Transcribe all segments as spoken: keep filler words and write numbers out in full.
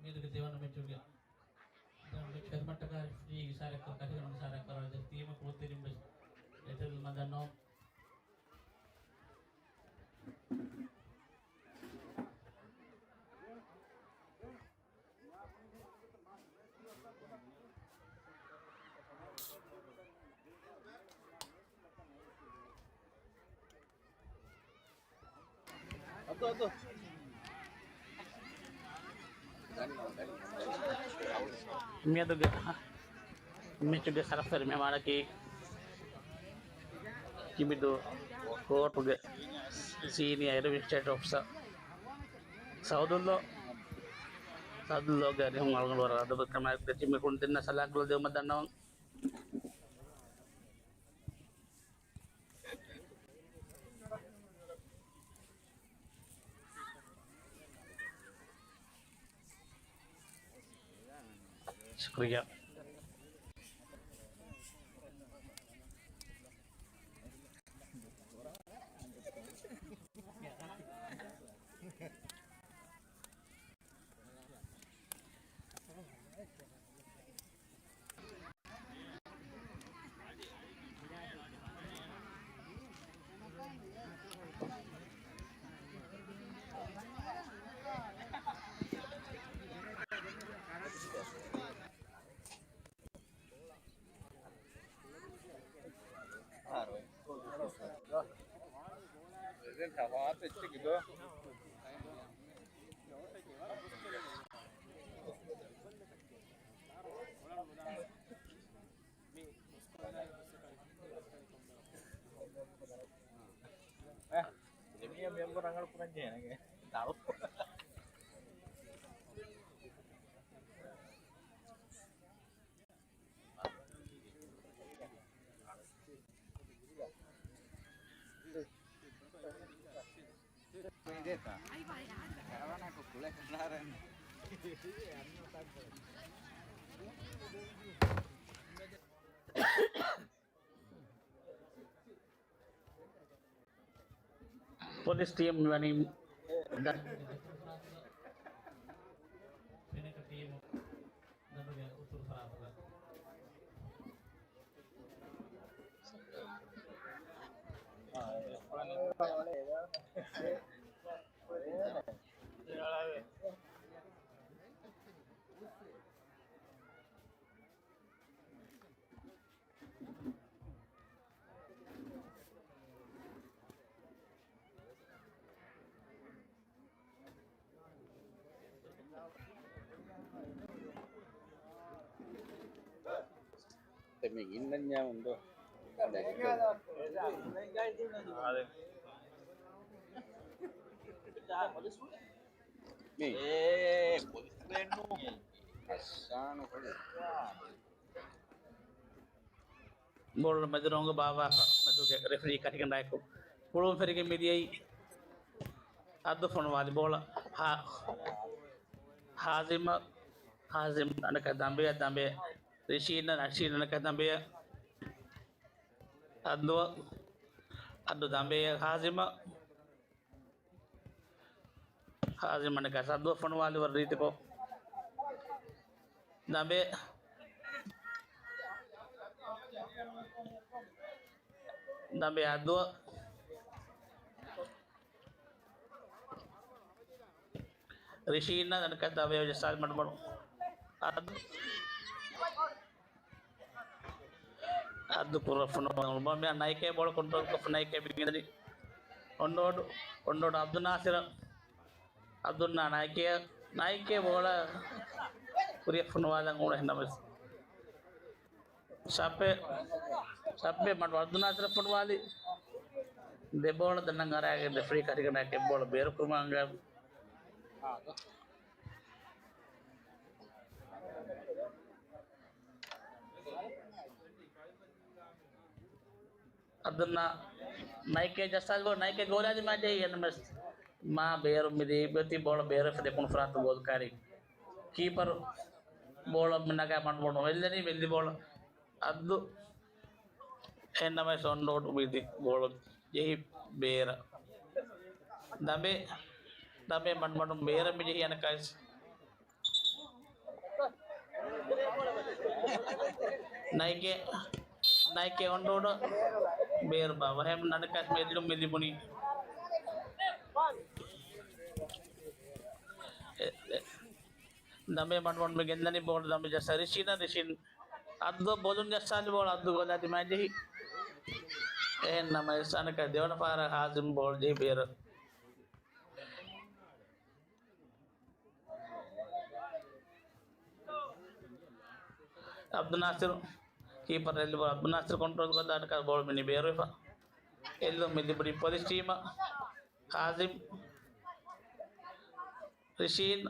މިއަދުގެ ދެވަނަ މެޗުގެ ދެވަނަ މެޗު ފެރިމައްޓަކާ ރެފްރީ އިޝާރާތްކޮށް ކަށިގަނޑު އިޝާރާތް ކަރައިދެއް ޓީމަކު އުތުރިން ވެސް އެތެރެލުމަށް ދަންނަވަން. މިއަދުގެ މެޗުގެ ސަރަސަރި މެހެމާނަކީ ކިބިދޫ ކޯޓުގެ ސީނިއާ އެޑްމިނިސްޓްރޭޓިވް އޮފިސަރ ސައުދުއްލޯ، ސައުދުއްލޯގެ އަރިހުން އަޅުގަނޑު ވަރަށް އަދަބުކަމާއެކު ދެ ޓީމުގެ ކުޅުންތެރިންނަށް ސަލާން ކުޅަދިއުމަށް ދަންނަވަން. ޝުކުރިއްޔާ. މި މެމްބަރު ރަނގަޅު ކުރަން ޖެހޭނެ ދާއު. ޕޮލިސް ޓީމް ވަނީ ދަ-، ފެނަކަ ޓީމު ދަނޑުގެ އުތުރު ފަރާތުގަ. މި އިންނަންޏާ އުނދޯ. މި އޭ ޕޮލިސް ބޭނު. އައްސާނު ކޮޅި. ބޯޅަ މެދުރޮނގު ބާއްވާފަ މެދުގެ ރެފްރީ ކަށިގަނޑާއެކު ކުޅުން ފެރިގެން މިދިޔައީ. އައްދު ފޮނުވާލި ބޯޅަ ހާ-، ހާޒިމަށް، ހާޒިމް އަނެކަ ދަނބެއަށް، ދަނބެ ރިޝީން، ރިޝީން އަނެކަ ދަނބެއަށް. އައްދު، އައްދު ދަނބެއަށް ހާޒިމަށް. ހާޒިމް އަނެކަ އައްދު ފޮނުވާލި ވަރަށް ރީތިކޮށް. ދަނބެ. ދަނބެ އައްދު. ރިޝީން އަނެކަ ދަނބެ ޖައްސާލި މަޑުމަޑު. އައްދު. އައްދު ކުރަފުނު ނައިކޭ ބޯޅަ ކޮންޓްރޯލް ކޮށްފަ ނައިކޭ ބިނގިދަނީ. އޮންޑޯޑު، އޮންޑޯޑު އަބްދުލް ނާސިރަށް. އަބްދުލް ނާ-، ނައިކޭ، ނައިކޭ ބޯޅަ ކުރިއަށް ފޮނުވާލަން އުޅުނު އެހެންނަމަވެސް. ސައްޕެ، ސައްޕެ މަޑު އަބްދުލް ނާސިރަށް ފޮނުވާލި. ދެ ބޯޅަ ދަނޑަށް އަރާގެން ރެފްރީ ކަށިގަނޑާ އެއް ބޯޅަ ބޭރު ކުރުމަށް އަންގާ. އަދުންނާ ނައިކޭ ޖައްސާލި ބޯ ނައިކޭ ގޯލާދި މާ ޖެހި އެންމެސް މާ ބޭރު މިދީ ބެތި ބޯޅަ ބޭރު ފެދެ ކުނު ފަރާތު ގޯލްކާރި ކީޕަރު ބޯޅަ މި ނަގާ މަޑު ބޮޑު ވެއްލެނީ ވެއްލި ބޯޅަ އައްދު އެންނަމަވެސް އޮންޑޯޑު މިދި ބޯޅަ ޖެހި ބޭރަ ދަމެ ދަމެ މަޑު މަޑު ބޭރަ މި ޖެހި އަނެކަސް ނައިކެ، ނައިކެ އޮންޑޯޑަ ބޭރު ބާ. ވަހެމް ނަނަކަސް މެ އެއްލުމް މި ލިބުނީ. އެ، އެ، ދަމެ މަޑުމަޑު މި ގެންދަނީ ބޯޅަ ދަމެ ޖައްސާ ރިޝީނަށް، ރިޝީން އައްދު ބޮލުން ޖައްސާލި ބޯޅަ އައްދު ގޯލާ ދިމާ ޖެހި. އެހެން ނަމަ އިސާނަކަށް ދެވަނަ ފަހަރަށް ހާޒިމް ބޯޅަ ޖެހި ބޭރަށް. އަބްދުލް ނާސިރު ކީޕަރ އެއްލި ބޯޅަ އަބްދުލް ނާސިރު ކޮންޓްރޯލް ކޮށްދާނެ ބޯޅަ މިނި ބޭރުވެފަ. އެއްލުން މި ލިބުނީ ޕޮލިސް ޓީމަށް. ހާޒިމް، ރިޝީން،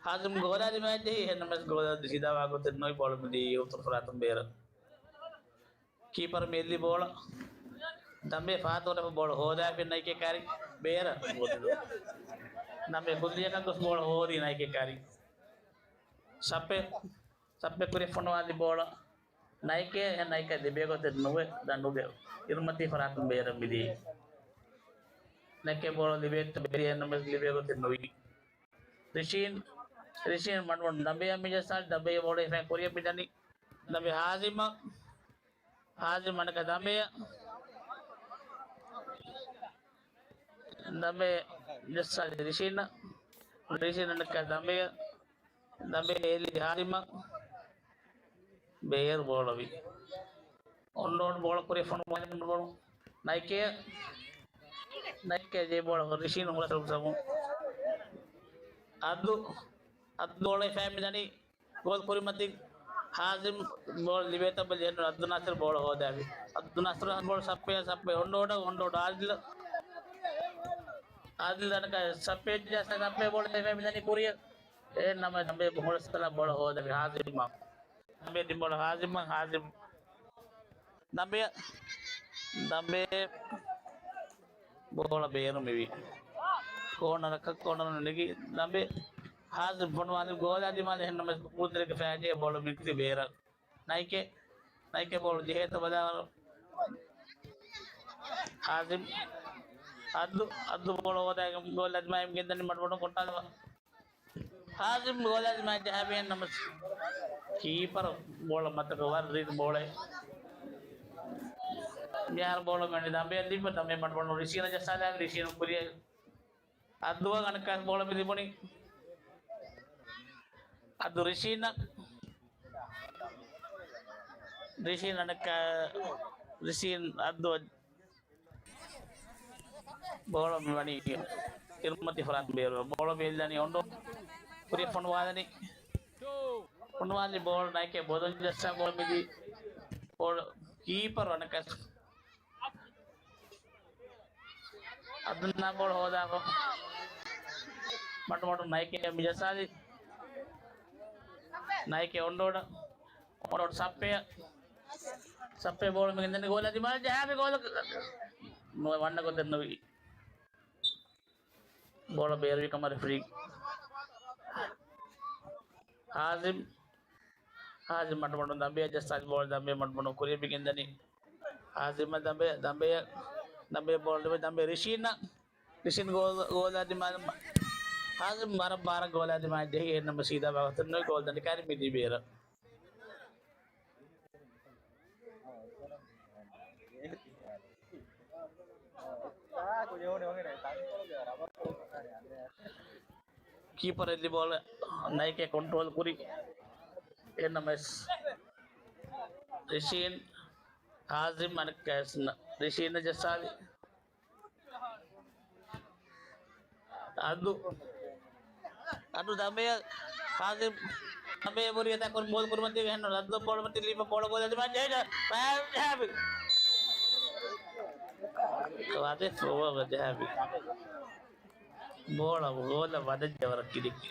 ހާޒިމް ގޯލާ ދިމާއަށް ޖެހި، އެހެންނަމަވެސް ގޯލާ ސީދާވާ ގޮތެއް ނުވި ބޯޅަ މިދީ އުތުރު ފަރާތުން ބޭރަށް. ކީޕަރ މި އެއްލި ބޯޅަ. ދަމެ ފާތުރަފަ ބޯޅަ ހޯދާފި ނައިކެ ކާރި ބޭރަށް. ދަމެ ކުއްލިއަކަށް ގޮސް ބޯޅަ ހޯދީ ނައިކެ ކާރި. ސައްޕެ، ސައްޕެ ކުރި ފޮނުވާލި ބޯޅަ. ނައިކެ، އެ ނައިކެ ލިބޭ ގޮތެއް ނުވެ ދަނޑުގެ އިރުމަތީ ފަރާތުން ބޭރަށް މިދީ. ނައިކެ ބޯޅަ ލިބޭތަ ބެރި އެންނަމެސް ލިބޭ ގޮތެއް ނުވި. ރިޝީން، ރިޝީން މަޑުމަޑު ދަމެޔަށް މި ޖައްސާލި ދަމެޔަށް ބޯޅަ ހިފައި ކުރިއަށް މިދަނީ. ދަމެ ހާޒިމަށް، ހާޒިމް އަނެކަ ދަމެޔަށް. ދަމެ ޖައްސާލި ރިޝީނަށް. ރިޝީން އަނެކަ ދަމެޔަށް. ދަމެ އެއްލި ހާޒިމަށް. ބޭރު ބޯޅަވި. އޮންޑޯޑް ބޯޅަ ކުރި ފޮނު ބޯޅަ. ނައިކެ. ނައިކެ ޖެހި ބޯޅަ ރިޝީން ހުޅަސް ހުޅަސް. އައްދު. އައްދު ބޯޅަ ހިފައި މިދަނީ. ގޯލް ކުރިމަތިން ހާޒިމް ބޯޅަ ލިބޭތަ ބަލި އެހެން އައްދުލް ނާސިރު ބޯޅަ ހޯދާފި. އައްދުލް ނާސިރު ބޯޅަ ސައްޕެ، ސައްޕެ އޮންޑޯޑަ، އޮންޑޯޑަ އާދިލް. އާދިލް އަނެކަ ސައްޕެ ޖައްސާ ސައްޕެ ބޯޅަ ހިފައި މިދަނީ ކުރިއަށް. އެހެން ނަމަ ދަމެ ބޯޅަ ސަލާ ބޯޅަ ހޯދާފި ހާޒިމް. ދަމެ ދިން ބޯޅަ ހާޒިމް، ހާޒިމް. ދަމެ، ދަމެ ބޯޅަ ބޭރު މިވީ. ކޯނަރަކަށް ކޯނަރު ނެގި ދަމެ ހާޒިމް ފޮނުވާލި ގޯލާ ދިމާލި އެހެން ނަމަ ކުޅުދުރެއްގެ ފައިޖެހޭ ބޯޅަ މިކުތި ބޭރަށް. ނައިކެ، ނައިކެ ބޯޅަ ޖެހޭތަ ބަލާވަރު. ހާޒިމް، އައްދު، އައްދު ބޯޅަ ހޯދާގެން ގޯލާ ދިމާއި ގެންދަނީ މަޑުމަޑުން ކޮންޓްރޯލް. ހާޒިމް ގޯލާ ދިމާއަށް ޖަހާފި އެހެން ނަމަ ކީޕަރ ބޯޅަ މަތަކަށް ވަރަށް ރީތި ބޯޅައެއް. މިހާރު ބޯޅަ މިވަނީ ދަމެއަށް ލިބި، ދަމެ މަޑުމަޑުން ރިޝީނަށް ޖައްސާލާ، ރިޝީނު ކުރިއަށް އައްދުއަށް އަނެއްކާ ބޯޅަ މި ލިބުނީ. އައްދު ރިޝީނަށް. ރިޝީން އަނެއްކާ، ރިޝީން އައްދު ބޯޅަ މި ވަނީ އިރުމަތި ފަރާތުން ބޭރު. ބޯޅަ މި އެއްލަނީ އޮންޑޯ. ކުރިއަށް ފޮނުވާލަނީ. ފޮނުވާލި ބޯޅަ ނައިކެ ބޮލުން ޖައްސާ ބޯޅަ މިދީ. ބޯޅަ ކީޕަރ އަނެއްކާ. އަބްދުލް ނާ ބޯޅަ ހޯދާފަ. މަޑުމަޑު ނައިކެ މި ޖައްސާލި. ނައިކެ އޮންޑޯޑަ. އޮންޑޯޑަ ސައްޕެ. ސައްޕެ ބޯޅަ މިގެންދަނީ ގޯލާ ދިމާލަށް ޖަހާފި ގޯލަށް ނުވަ ވަންނަ ގޮތެއް ނުވި. ބޯޅަ ބޭރުވި ކަމަށް ރެފްރީ. ހާޒިމް. ހާޒިމް މަޑުމަޑުން ދަމްބެއަށް ޖައްސާލި ބޯޅަ ދަމްބެ މަޑުމަޑުން ކުރިއަށް މިގެންދަނީ. ހާޒިމް ދަމްބެ، ދަމްބެ، ދަމްބެ ބޯޅަ ދަމްބެ ރިޝީން. ރިޝީން ގޯލް، ގޯލާ ދިމާލަށް. ހާޒިމް ވަރަށް ބާރަށް ގޯލާ ދިމާލަށް ޖެހި އެހެންނަމަ ސީދާ ވަގުތުން ނުވި ގޯލް ދަނޑި ކާރި މިދީ ބޭރަށް. ކީޕަރ އެއްލި ބޯޅަ ނައިކެ ކޮންޓްރޯލް ކުރި. އެންއެމްއެސް ރިޝީން ހާޒިމް އަނެއްކާވެސް ރިޝީން ޖައްސާލި. އަދު، އަދު ދަމެޔަ ހާޒިމް ދަމެޔަ ބޮރި އެތާ ކޮން ބޯލް ކުރިމަތީ ވެހެން ރައްދު ބޯޅަ މަތި ލީފަ ބޯޅަ ގޯލަށް ދިމާ ޖެހި ފައި ޖަހާފި. ވަދެ ފޯވަ ޖަހާފި. ބޯޅަ ގޯލަށް ވަދެއްޖެ ވަރަށް ކިލިކި.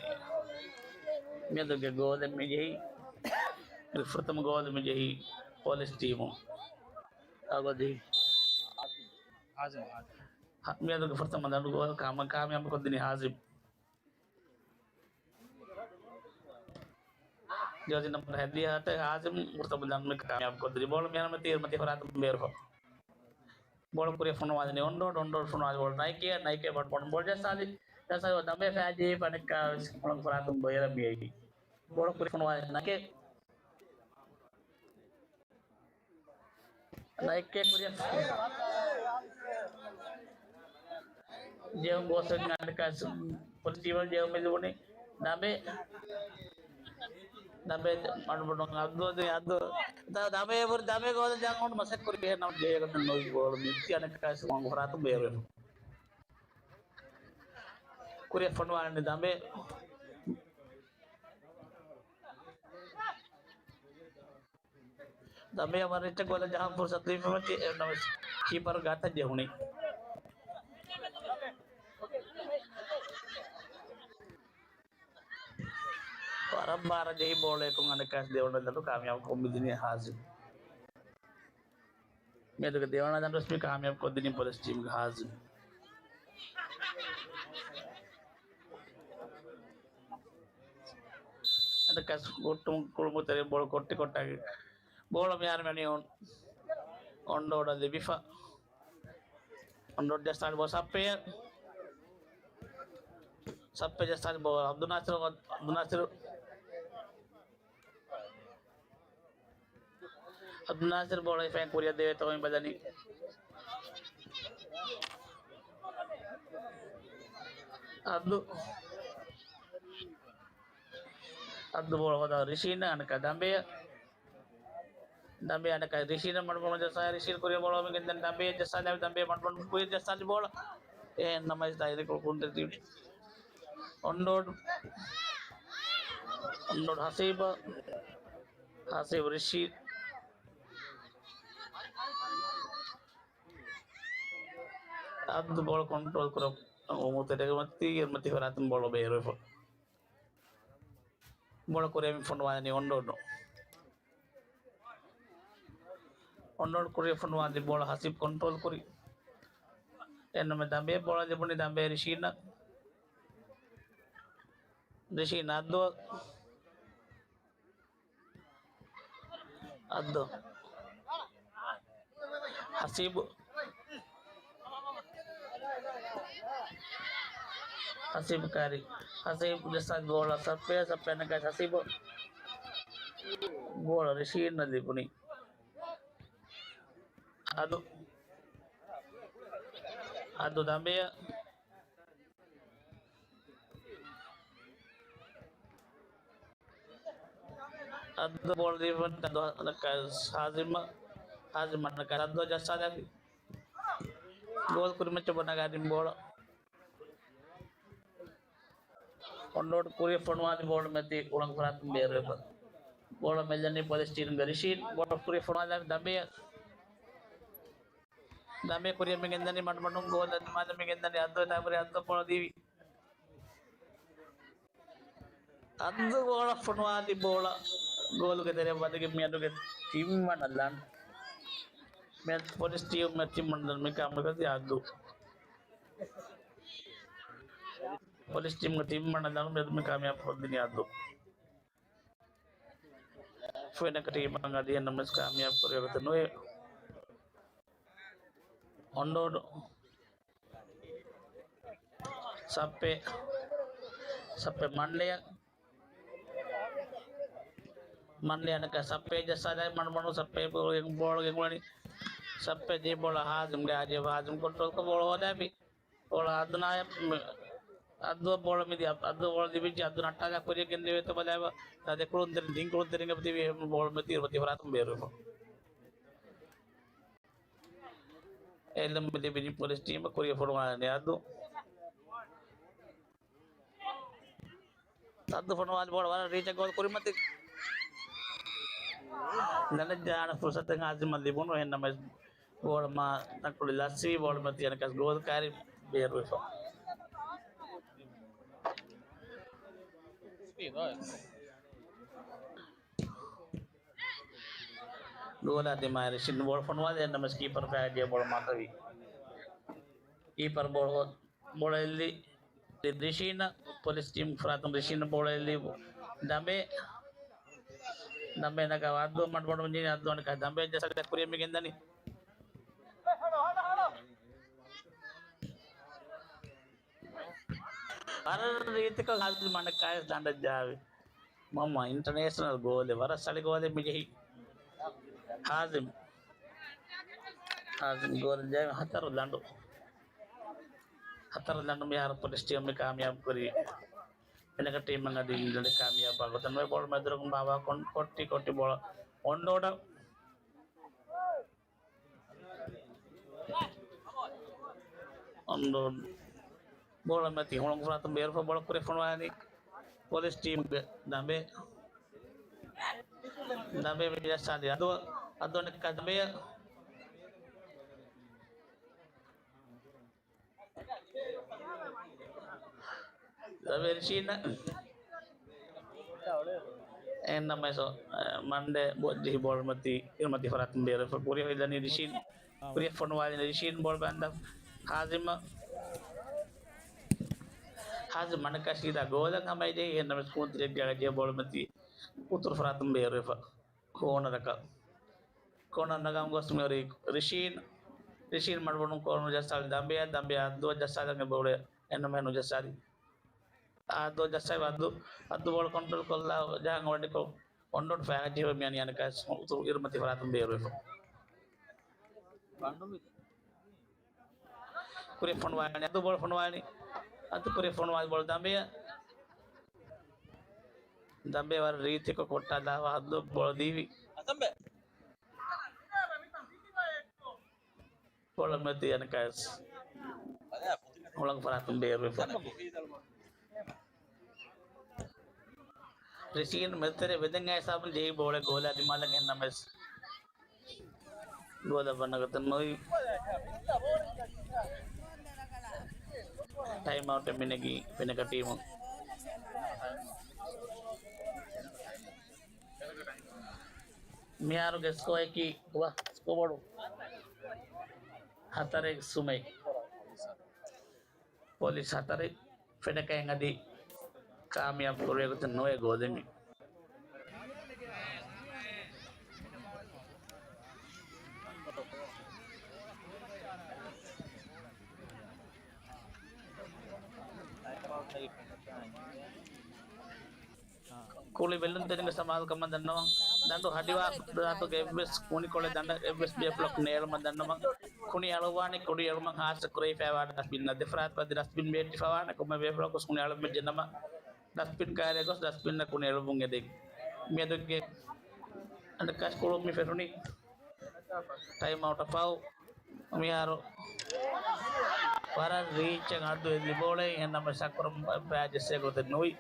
މިއަދުގެ ގޯލެއް މި ޖެހި، ފުރަތަމަ ގޯލެއް މި ޖެހި ޕޮލިސް ޓީމު. އަގޮދި. ހާޒިމް، ހާޒިމް. ހަ، މިއަދުގެ ފުރަތަމަ ދަނޑު ގޯލް ކާމ-، ކާމިޔާބު ކޮށްދިނީ ހާޒިމް. ޖާޒި ނަމްބަރު ހަތްދިހަ ހާޒިމް ފުރަތަމަ ދަނޑު ކާމިޔާބު ކޮށްދިނީ. ބޯޅަ މިހާރު މި ތީރުމަތީ ފަރާތުން ބޭރުފަ. ބޯޅަ ކުރިއަށް ފޮނުވާލިނީ އޮންޑޯޑް، އޮންޑޯޑް ފޮނުވާލި ބޯޅަ ނައިކެ، ނައިކެ ބަޓް ބޯޅަ ޖައްސާލި. ޖައްސާލި ދަމެ ފައިޖެހި އަނެއްކާ ވެސް ކުޅަން ފަރާތުން ބޭރަށް މިއައީ. ބޯޅަ ކުރި ފޮނުވާލި ނައިކެ. ނައިކެ ކުރިއަށް ޖެހުން ގޯސް އަނެއްކާ ޕޮލިސް ޓީމަށް ޖެހުމެއް ލިބުނީ. ދަމެ. ދަމެ މަޑުމަޑުން އަދު އަދު އަދު. ދަ-، ދަމެ ބުރި ދަމެ ގޯލް ޖަން ހުން މަސައްކަތް ކުރި ނަމަ ޖޭގަނޑު ނުވި ބޯޅަ މިއްތި އަނެއްކާ ހަރާތު ބޭރު. ކުރިއަށް ފޮނުވާލަނީ ދަމެ. ދަމެއަށް ވަރަށް ރީތި ގޯލަށް ޖަހަން ފުރުސަތު ލިބިފަ މަތި އެންނަމަސް ކީޕަރު ގާތަށް ޖެހުނީ. ވަރަށް ބާރަށް ޖެހި ބޯޅައަކުން އަނެއްކާސް ދެވަނަ ދަނޑު ކާމިޔާބު ކޮށް މިދިނީ ހާޒިމް. މިއަދުގެ ދެވަނަ ދަނޑުވެސް މި ކާމިޔާބު ކޮށްދިނީ ޕޮލިސް ޓީމްގެ ހާޒިމް. އަނެއްކާސް ކުޅުމު ތެރެ ބޯޅަ ކޮއްޓި ކޮއްޓާގެ ބޯޅަ މިހާރު މެނި އޮން-، އޮންޑޯޑަށް ލިބިފަ. އޮންޑޯޑް ޖައްސާލި ބޯ ސައްޕެއަށް. ސައްޕެ ޖައްސާލި ބޯ އަބްދުލް ނާސިރު، އަބްދުލް ނާސިރު. އަބްދުލް ނާސިރު ބޯޅަ ހިފައިން ކުރިއަށް ދެވޭތޯ ބަލަނީ. އަބްދު. އަބްދު ބޯޅަ ހޯދާ ރިޝީން އަނެއްކާ ދަމެއަށް. ދަމެ އަނެއްކާ ރިޝީން މަޑުމަޑު ޖައްސާ ރިޝީން ކުރިއަށް ބޯޅަ މިގެންދަން ދަމެ ޖައްސާލާ ދަމެ މަޑުމަޑު ކުރިއަށް ޖައްސާލި ބޯޅަ. އެހެން ނަމަވެސް ދާއިރެއް ކުޅު ކުޅުންތެރި ޓީމް. އޮންޑޯޑް. އޮންޑޯޑް ހަސީބަށް. ހަސީބް ރިޝީން. އަބްދު ބޯޅަ ކޮންޓްރޯލް ކުރަ އުމު ތެރޭގަ މަތީ އެރުމަތީ ފަރާތުން ބޯޅަ ބޭރުވެފަ. ބޯޅަ ކުރިއަށް ފޮނުވާލަނީ އޮންޑޯޑް. އޮންޑޯޑް ކުރިއަށް ފޮނުވާލި ބޯޅަ ހަސީބް ކޮންޓްރޯލް ކުރި. އެންނަމެ ދަމެ ބޯޅަ ލިބުނީ ދަމެ ރިޝީނަށް. ރިޝީން އަދު. އަދު. ހަސީބު. ހަސީބު ކާރި. ހަސީބު ޖައްސާލި ބޯޅަ ސައްޕެ، ސައްޕެ ނަގާ ހަސީބު. ބޯޅަ ރިޝީން ލިބުނީ. އަދު. އަދު ދަމެއަށް. އަދު ބޯޅަ ދީފަ ހާޒިމަށް، ހާޒިމަށް ނަގާ އަދު ޖައްސާލާފި. ގޯލް ކުރިމައްޗަށް ނަގާ ދިން ބޯޅަ. އޮންޑޯޑް ކުރިއަށް ފޮނުވާލި ބޯޅަ މެދި އުޅަނގު ފަރާތުން ބޭރުވެފަ. ބޯޅަ މެލަނީ ޕޮލިސް ޓީމުގެ ރިޝީން. ބޯޅަ ކުރިއަށް ފޮނުވާލާފި ދަމެއަށް. ދަމެ ކުރިއަށް މިގެންދަނީ މަޑުމަޑުން ގޯލަށް ދިމާލަށް މިގެންދަނީ އަދު އެތާ ކުރި އަދު ބޯޅަ ދީވި. އަދު ބޯޅަ ފޮނުވާލި ބޯޅަ ގޯލުގެ ތެރެއަށް ވަދެގެން މިއަދުގެ ތިންވަނަ ލަނޑު. މިއަދު ޕޮލިސް ޓީމު ތިންވަނަ ލަނޑު މި ކާމިޔާބު ކޮށްދިނީ އަދު. ޕޮލިސް ޓީމުގެ ތިންވަނަ ލަނޑު މިއަދު މި ކާމިޔާބު ކޮށްދިނީ އަދު. ފެނަކަ ޓީމަށް އަދި އެން އެމް އެސް ކާމިޔާބު ކުރެވޭ ގޮތެއް ނުވޭ. އޮންޑޯޑު. ސައްޕެ. ސައްޕެ މަންޑެއަށް. މަންޑެ އަނެއްކާ ސައްޕެ ޖައްސާލާ މަޑުމަޑުން ސައްޕެ ބޯޅަ ގެންގުޅެނީ. ސައްޕެ ދީ ބޯޅަ ހާޒިމްގެ އާދި ހާޒިމް ކޮންޓްރޯލްކޮށް ބޯޅަ ހޯދާފި. ބޯޅަ އަދު ނާޔަ-، އަދު ބޯޅަ މިދި، އަދު ބޯޅަ ލިބިއްޖެ އަދު ނައްޓާލާ ކުރިއަށް ގެންދެވޭތޯ ބަލާބަ. ތާ ދެ ކުޅުންތެރިން ތިން ކުޅުންތެރިން އެބަތިބި ބޯޅަ މެދި އިރު ތި ފަރާތުން ބޭރުވެފަ. އެލަމް ލިބިނީ ޕޮލިސް ޓީމަށް ކުރިއަށް ފޮނުވާލަނީ އަދު. އަދު ފޮނުވާލި ބޯޅަ ވަރަށް ރީތި ގޯލް ކުރިމަތި. ލަނޑެއް ޖަހާނެ ފުރުސަތެއް ހާޒިމަށް ލިބުނު އެހެންނަމަވެސް ބޯޅަ މާ ތަންކޮޅެއް ލަސްވީ ބޯޅަ މަތި އަނެއްކާސް ގޯލް ކާރި ބޭރުވެފަ. ގޯލާ ދިމާއި ރިޝީން ބޯޅަ ފޮނުވާލި އެހެންނަމަވެސް ކީޕަރު ފައި ދިޔަ ބޯޅަ މަތަވި. ކީޕަރު ބޯޅަ ބޯޅަ އެއްލި ރިޝީނަށް ޕޮލިސް ޓީމް ފަރާތުން ރިޝީނަށް ބޯޅަ އެއްލި ދަމެ. ދަމެ ނަގާ އަދު މަޑުމަޑު މިންޖިން އަދު އަނެއްކާ ދަމެ ޖައްސާލާ ކުރިއަށް މިގެންދަނީ. ވަރަށް ރީތިކޮށް ހާޒިމް އަނެއްކާވެސް ދަނޑަށް ޖާވި. މަންމަ އިންޓަރނޭޝަނަލް ގޯލެއް، ވަރަށް ސަޅި ގޯލެއް މި ޖެހި. ހާޒިމް. ހާޒިމް ގޯލް ޖެހި ހަތަރު ލަނޑު. ހަތަރު ލަނޑު މިހާރު ޕޮލިސް ޓީމް މި ކާމިޔާބު ކުރީ. ފެނަކަ ޓީމަށް އަދި ލަނޑެއް ކާމިޔާބު ކޮށްގޮތަށް ނުވޭ. ބޯޅަ މެދުރަކުން ބާވާ ކޮން-، ކޮއްޓި ކޮއްޓި ބޯޅަ އޮންޑޯޑަ. އޮންޑޯޑް ބޯޅަ މަތި ހުޅުނގު ފަރާތުން ބޭރުފަ ބޯޅަ ކުރިއަށް ފޮނުވާލި ޕޮލިސް ޓީމްގެ ދަނބޭ. ދަނބޭ މި ޖައްސާލި އަދު، އަދު އަނެއްކާ ދަނބޭ. ދަނބޭ ރިޝީން. އެހެންނަމަވެސް، މަންޑޭ ބޮ-، ޖެހި ބޯޅަ މަތި، އިރުމަތި ފަރާތުން ބޭރު ކުރިއަށް ދަނީ ރިޝީން. ކުރިއަށް ފޮނުވާލި ރިޝީން ބޯޅަ ބަންދަ. ހާޒިމް. ހާޒިމް މަނަކަށީދާ ގޯލަށް ހަމައި ޖެހި، އެހެންނަމަވެސް ކޫންތިރެއްގެ އަގަށް ޖެހި ބޯޅަ މަތި އުތުރު ފަރާތުން ބޭރުވެފަ. ކޯނަރަކަށް. ކޯނަރ ނަގަމުން ގޮސް މިހުރީ ރިޝީން. ރިޝީން މަޑުބަނޑުން ކޯނަރު ޖައްސާލި ދަނބެއަށް، ދަނބެ އައްދުއަށް ޖައްސާލަން އެ ބޯޅަ އެންނަމެ ނުޖައްސާލި. އައްދުއަށް ޖައްސާލި އައްދު. އައްދު ބޯޅަ ކޮންޓްރޯލް ކޮށްލާ ޖަހަން އޮޑިކޮށް އޮންޑޯޑް ފައިގަ ޖެހި މިއަނި އަނެކަސް އުތުރު އިރުމަތި ފަރާތުން ބޭރުވެފަ. ކުރިއަށް ފޮނުވާލި އައްދު ބޯޅަ ފޮނުވާލި. އައްދު ކުރިއަށް ފޮނުވާލި ބޯޅަ ދަނބެއަށް. ދަނބެ ވަރަށް ރީތިކޮށް ކޮށްޓާލާފަ އައްދު ބޯޅަ ދީވި. ބޯޅަ މަތި އަނެކަސް ހުޅަނގު ފަރާތުން ބޭރުވެފަ. ރިޝީން މެދުތެރެ ވެދެން އައިސާބުން ޖެހި ބޯޅަ ގޯލާ ދިމާލަށް އެހެންނަމަވެސް ގޯލަށް ވަންނަ ގޮތެއް ނުވި. ޓައިމް އައުޓެއް މިނެގީ ފެނަކަ ޓީމުން. މިހާރުގެ ސްކޯއަކީ ކޮބާ؟ ސްކޯބޯޑު ހަތަރެއް ސުމެއް. ޕޮލިސް ހަތަރެއް ފެނަކައިން އަދި ކާމިޔާބު ކުރެވޭ ގޮތެއް ނުވޭ ގޯލެއް މި. ކުޅި ބެލުންތެރިންގެ ސަމާލުކަމަށް ދަންނަވަން. ދަނޑު ހަޑިވާ ދާތުގެ އެއްވެސް ކުނިކޮޅެއް ދަނޑަށް އެއްވެސް ބޭފުޅަކު ނޭޅުމަށް ދަންނަވަން. ކުނި އަޅުވާނެ ކުނި އެޅުމަށް ހާއްސަ ކުރެވިފައިވާ ޑަސްބިން އަށް ދެފަރާތް ވަދި ޑަސްބިން ބޭއްޓިފަވާނެ. ކޮންމެ ބޭފުޅަކު ކުނި އަޅަން ވެއްޖެ ނަމަ، ޑަސްބިން ކާރިއަށް ގޮސް ޑަސްބިންއަށް ކުނި އެޅުމުން އެދެން. މިއަދުގެ އަނެއްކާސް ކުޅުން މި ފެށުނީ. ޓައިމް އައުޓަށް ފަހު މިހާރު ވަރަށް ރީޗެއް އައްދު އެއްލި ބޯޅައެއް، އެހެންނަމަވެސް އަކުރަމް ބައި ޖެއްސޭ ގޮތެއް ނުވި.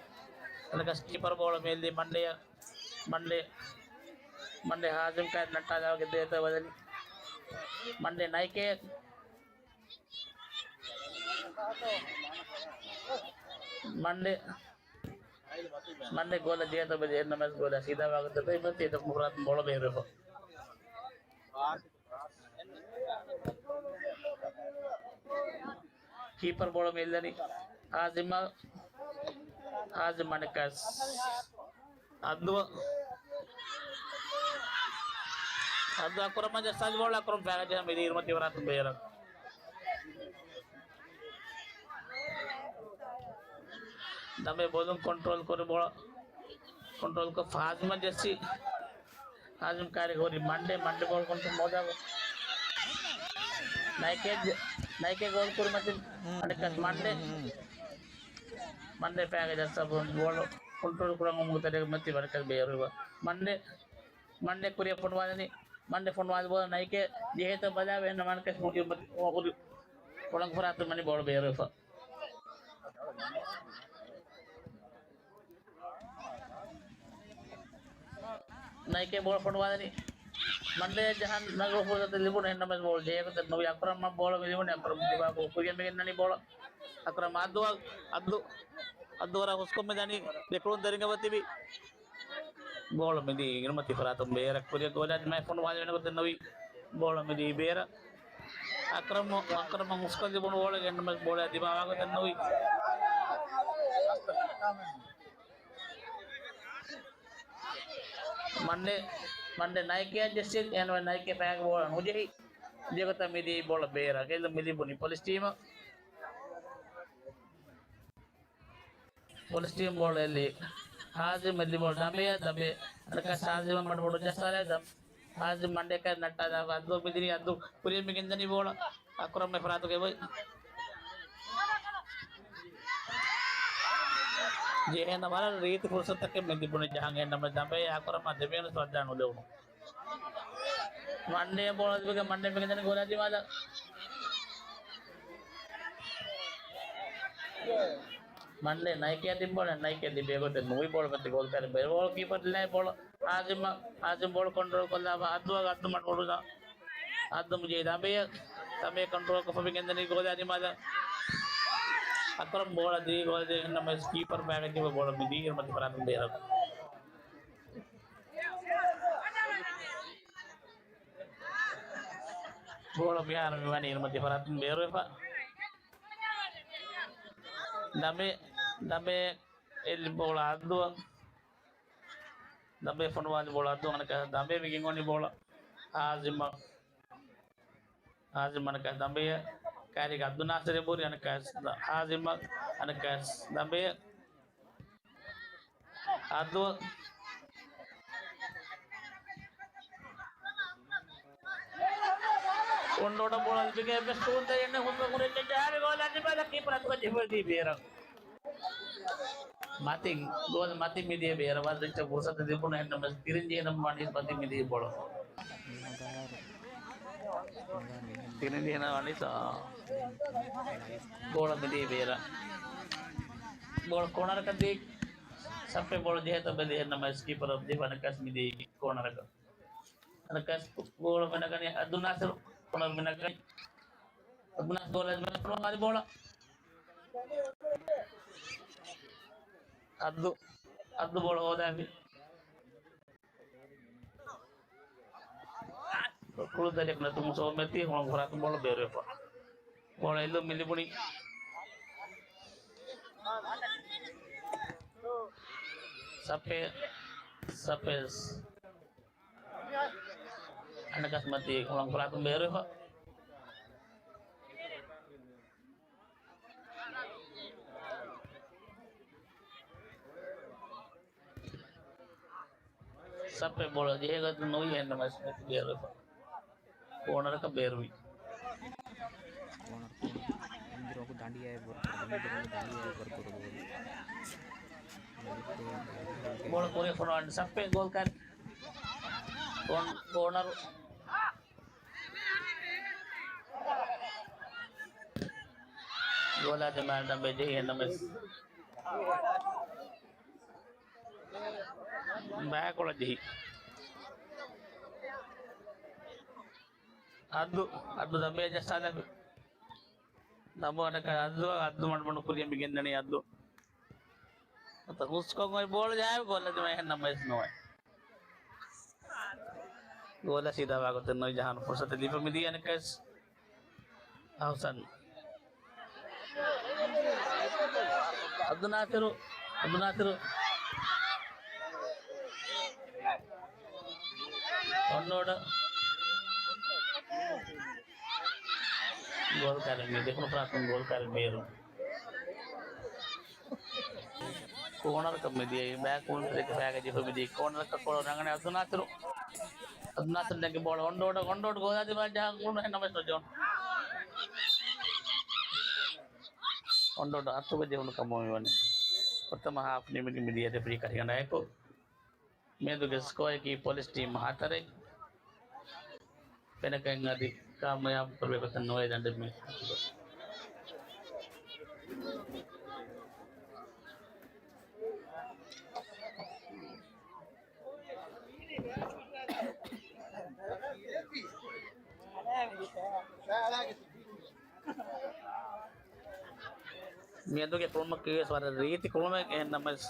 އަނެއްކާސް ކީޕަރ ބޯޅަ މިއެއްލި މަންޑޭއަށް. މަންޑޭ، މަންޑޭ ހާޒިމް ކާރި ނައްޓާލާގެ ދޭތޯ ބަލަނީ. މަންޑޭ ނައިކޭ. މަންޑޭ، މަންޑޭ ގޯލަށް ދޭތޯ ބަލަނީ، އެހެންނަމަވެސް ގޯލާ ސީދާ ވާގޮތަށް ދެއްވި މަތީ ދެފުޅު ފަރާތުން ބޯޅަ ބޭރުވެފަ. ކީޕަރ ބޯޅަ މިއެއްލަނީ ހާޒިމް، ހާޒިމް އަނެއްކާސް އައްދު، އައްދު އަކުރަމަށް ޖައްސާލި ބޯޅަ އަކުރަމް ފައިގަ ޖެހި މިދިޔަ އިރުމަތި ފަރާތުން ބޭރަށް. ދަނބެ ބޯލުން ކޮންޓްރޯލް ކުރި ބޯޅަ ކޮންޓްރޯލްކޮށް ހާޒިމަށް ޖެއްސި. ހާޒިމް ކާރި ހުރި މަންޑޭ، މަންޑޭ ބޯޅަ ކޮންޓްރޯލް މޯދާ. ނައިކޭ، ނައިކޭ ގޯލް ކުރި މަތިން އަނެއްކާސް މަންޑޭ. މަންޑޭ ފައިގަ ޖައްސާފަ ބޯޅަ ކޮންޓްރޯލް ކުރަން އުޅުމުގެ ތެރޭގަ މަތި ވަރަކަށް ބޭރުވި. މަންޑޭ، މަންޑޭ ކުރިއަށް ފޮނުވާލަނީ. މަންޑޭ ފޮނުވާލި ބޯޅަ ނައިކޭ ޖެހޭތޯ ބަލާ އެހެން މަންޑޭ ހުރި ހުޅަނގު ފަރާތުން މަނި ބޯޅަ ބޭރުވެފަ. ނައިކޭ ބޯޅަ ފޮނުވާލަނީ. މަންޑޭ ޖަހަން ނަގަ ފުރުސަތެއް ލިބުނު، އެހެންނަމަވެސް ބޯޅަ ޖެހޭ ގޮތެއް ނުވި. އަކުރަމަށް ބޯޅަ މި ލިބުނީ. އަކުރަމް ދިމާކޮށް ކުރިއަށް މި ގެންނަނީ ބޯޅަ. އަކުރަމް އައްދު، އައްދު، އައްދު ވަރަށް ހުސްކޮށް މި ދަނީ ދެކުޅުންތެރިން އެބަތިބި. ބޯޅަ މިދީ އިރުމަތި ފަރާތުން ބޭރަށް ކުރިއަށް ގޯލާ ދިމާއަށް ފޮނުވާލެވޭނެ ގޮތެއް ނުވި. ބޯޅަ މިދީ ބޭރަށް. އަކްރަމް، އަކްރަމަށް ހުސްކޮށް ލިބުނު ބޯޅަ އެހެންނަމަވެސް ބޯޅަ ދިމާވާ ގޮތެއް ނުވި. މަންޑޭ، މަންޑޭ ނައިކޭއަށް ޖެއްސި، އެހެންވެ ނައިކޭ ފައިގަ ބޯޅަ ނުޖެހި. ދިޔަގޮތަށް މިދީ ބޯޅަ ބޭރަށް. ގެއްލުން މި ލިބުނީ ޕޮލިސް ޓީމަށް. ޕޮލިސް ޓީމް ބޯޅަ އެއްލީ ހާޒިމް އެއްލި ބޯޅަ ދަނބޭ، ދަނބޭ. އަނެއްކާ ހާޒިމް މަޑުމަޑު ޖައްސާލާ ދަނބޭ. ހާޒިމް މަންޑޭކައި ނައްޓާލާ އައްދު މިދިނީ އައްދު ކުރިޔަށް މި ގެންދަނީ ބޯޅަ. އަކްރަމް އެ ފަރާތުގައި އޮތް. ޖެހޭނަ ވަރަށް ރީތި ފުރުސަތަކެއް މި ލިބުނީ ޖަހަން އެހެންނަމަ ދަނބޭ އަކްރަމަށް ދެމީހުން ސްވައްދާ ނުލެވުނު. މަންޑޭ ބޯޅަ ލިބިގެން މަންޑޭ މި ގެންދަނީ ގޯލާ ދިމާލަށް. މަންޑޭ ނައިކޭ ތިއްބޯޅަ ނައިކޭ ލިބޭ ގޮތެއް ނުވި ބޯޅަ މަތި ގޯލް ކަރި ބޭރު ގޯލް ކީޕަރ ލިނޭ ބޯޅަ ހާޒިމް ހާޒިމް ބޯޅަ ކޮންޓްރޯލް ކޮށްލާ އައްދު އައްދު މަޑުމަޑުން އައްދު މި ޖެހި ދަނބޭ ދަނބޭ ކޮންޓްރޯލް ކޮށްފަ މި ގެންދަނީ ގޯލާ ދިމާލަށް. އަކްރަމް ބޯޅަ ދީ ގޯލް ދޭ ހެންނަމަ ކީޕަރ ބައިގަ ތިބެ ބޯޅަ މި ދީ މަތި ފަރާތުން ބޭރަށް. ބޯޅަ މިހާރު މިވަނީ އިރުމަތި ފަރާތުން ބޭރުވެފަ. ދަނބޭ، ދަނބޭ އެއްލި ބޯޅަ އައްދުއަށް. ދަނބޭ ފޮނުވާލި ބޯޅަ އައްދު އަނެއްކާ ދަނބޭ މި ގެންގުޅެނީ ބޯޅަ ހާޒިމަށް. ހާޒިމް އަނެއްކާ ދަނބޭ ކާރިގަ އައްދު ނާސިރެ ބުރި އަނެއްކާ ހާޒިމަށް އަނެއްކާ ދަނބޭ. އައްދު. އޮންޑޯޑަށް ބޯޅަ ލިބިގެން އެއްވެސް ކުރުންތެރިއެއް ނެތް ހުސްވެ ކުރިއަށް ޖަހާލި ގޯލާ ދިމާލަށް ކީޕަރ އަތުގަ ޖެހިފަ ދީ ބޭރަށް. މަތިން ގޯލް މަތިން މިދިޔަ ބޭރަށް ވަރަށް ރިއްޗަށް ފުރުސަތު ލިބުނު އެހެންނަމަ ތިރިން ޖެހިނަމަ ވަނީސް މަތިން މިދިޔަ ބޯޅަ. ތިރިން ޖެހިނަމަ ވަނީސް ބޯޅަ މިދިޔަ ބޭރަށް. ބޯޅަ ކޯނަރަކަށް ދީ. ސައްޕެ ބޯޅަ ޖެހޭތޯ ބެލި އެހެންނަމަ ކީޕަރ އޮފް ދީފަ އަނެއްކާސް މިދިޔަ ކޯނަރަކަށް. އަނެއްކާސް ބޯޅަ މިނަގަނީ އައްދު ނާސިރު. ކޯނަރ މިނަގަނީ. އައްދު ނާސިރު ބޯޅަ މިނަގަނީ ބޯޅަ. އައްދު، އައްދު ބޯޅަ ހޯދާފި. ކުޅުދަރިއަކު ނެތުމުން ސޯމެތި ހުޅަނގު ފަރާތުން ބޯޅަ ބޭރުވެފަ. ބޯޅަ އެއްލުން މި ލިބުނީ. ސަޕޭ، ސަޕޭސް. އަނެއްކާސް މަތީ ހުޅަނގު ފަރާތުން ބޭރުވެފަ. ސަޕެ ބޯޅަ ޖެހޭ ގޮތެއް ނުވި އެހެންނަމަވެސް މެސި ބޭރުވެފަ. ކޯނަރަކަށް ބޭރުވި. ކޯނަރ، ކޯނަރ. އިންދިރޯކު ދަނޑިއައި ބޮރު ކުރު، އިންދިރޯކު ދަނޑިއައި ބޮރު ކުރު ބޯޅަ. ބޯޅަ ކުރިއަށް ފޮނުވާން ސަޕެ ގޯލް ކަރި. ކޯން-، ކޯނަރު. ގޯލާ ދެމާލަށް ބެޖެހި އެންއެމްއެސް. ބައިކޮޅަށް ޖެހި. އައްދު، އައްދު ދަނބޭ ޖައްސާލަ. ދަނބު އަޑަކަށް އައްދު، އައްދު މަޑުމަޑު ކުރިޔަށް މި ގެންދަނީ އައްދު. ނުވަތަ ހުސްކޮށް އޮތް ބޯޅަ ޖަހާފަ ގޯލަށް ދިމާ އެހެން ނަމަވެސް ނުވޭ. ގޯލަށް ސީދާވާ ގޮތެއް ނުވި ޖަހާން ފުރުސަތެއް ލިބި މިދިޔަ އަނެއްކާސް. އަހުސަން. އަބްދުލް ނާސިރު، އަބްދުލް ނާސިރު. އޮންނޯޑަ. ގޯލް ކަރެއް މި ދެކުނު ފަރާތުން ގޯލް ކަރެއް ބޭރު. ކޯނަރަކަށް މިދިޔައީ، ބައިކުޅުންތެރިއަކަށް ފައިގަ ޖެހިފަ މިދިޔައީ، ކޯނަރަކަށް ކޮޅު ރަނގަޅަށް އަބްދުލް ނާސިރު. އަބްދުލް ނާސިރު ދެން ބޯޅަ އޮންޑޯޑަށް، އޮންޑޯޑް ގޯލާ ދިމާ ޖަހަން އުޅުނު ހެން ނަމަވެސް ނުޖެހުނު. އޮންޑޯޑް އަތުގަ ޖެހުނު ކަމަށް މިވަނީ. ޕްރަތަމަ ހާފް ނިމިގެން މިދިޔަ ރެފްރީ ކަރިގަނޑާއެކު. މިއަދުގެ ސްކޯއަކީ ޕޮލިސް ޓީމް ހަތަރެއް. ފެނަކައިން އަދި ކާމިޔާބު ކުރެވޭ ގޮތެއް ނުވޭ ދަނޑެއް މި. މިއަދުގެ ކުޅުމަކީވެސް ވަރަށް ރީތި ކުޅުމެއް އެހެން ނަމަވެސް،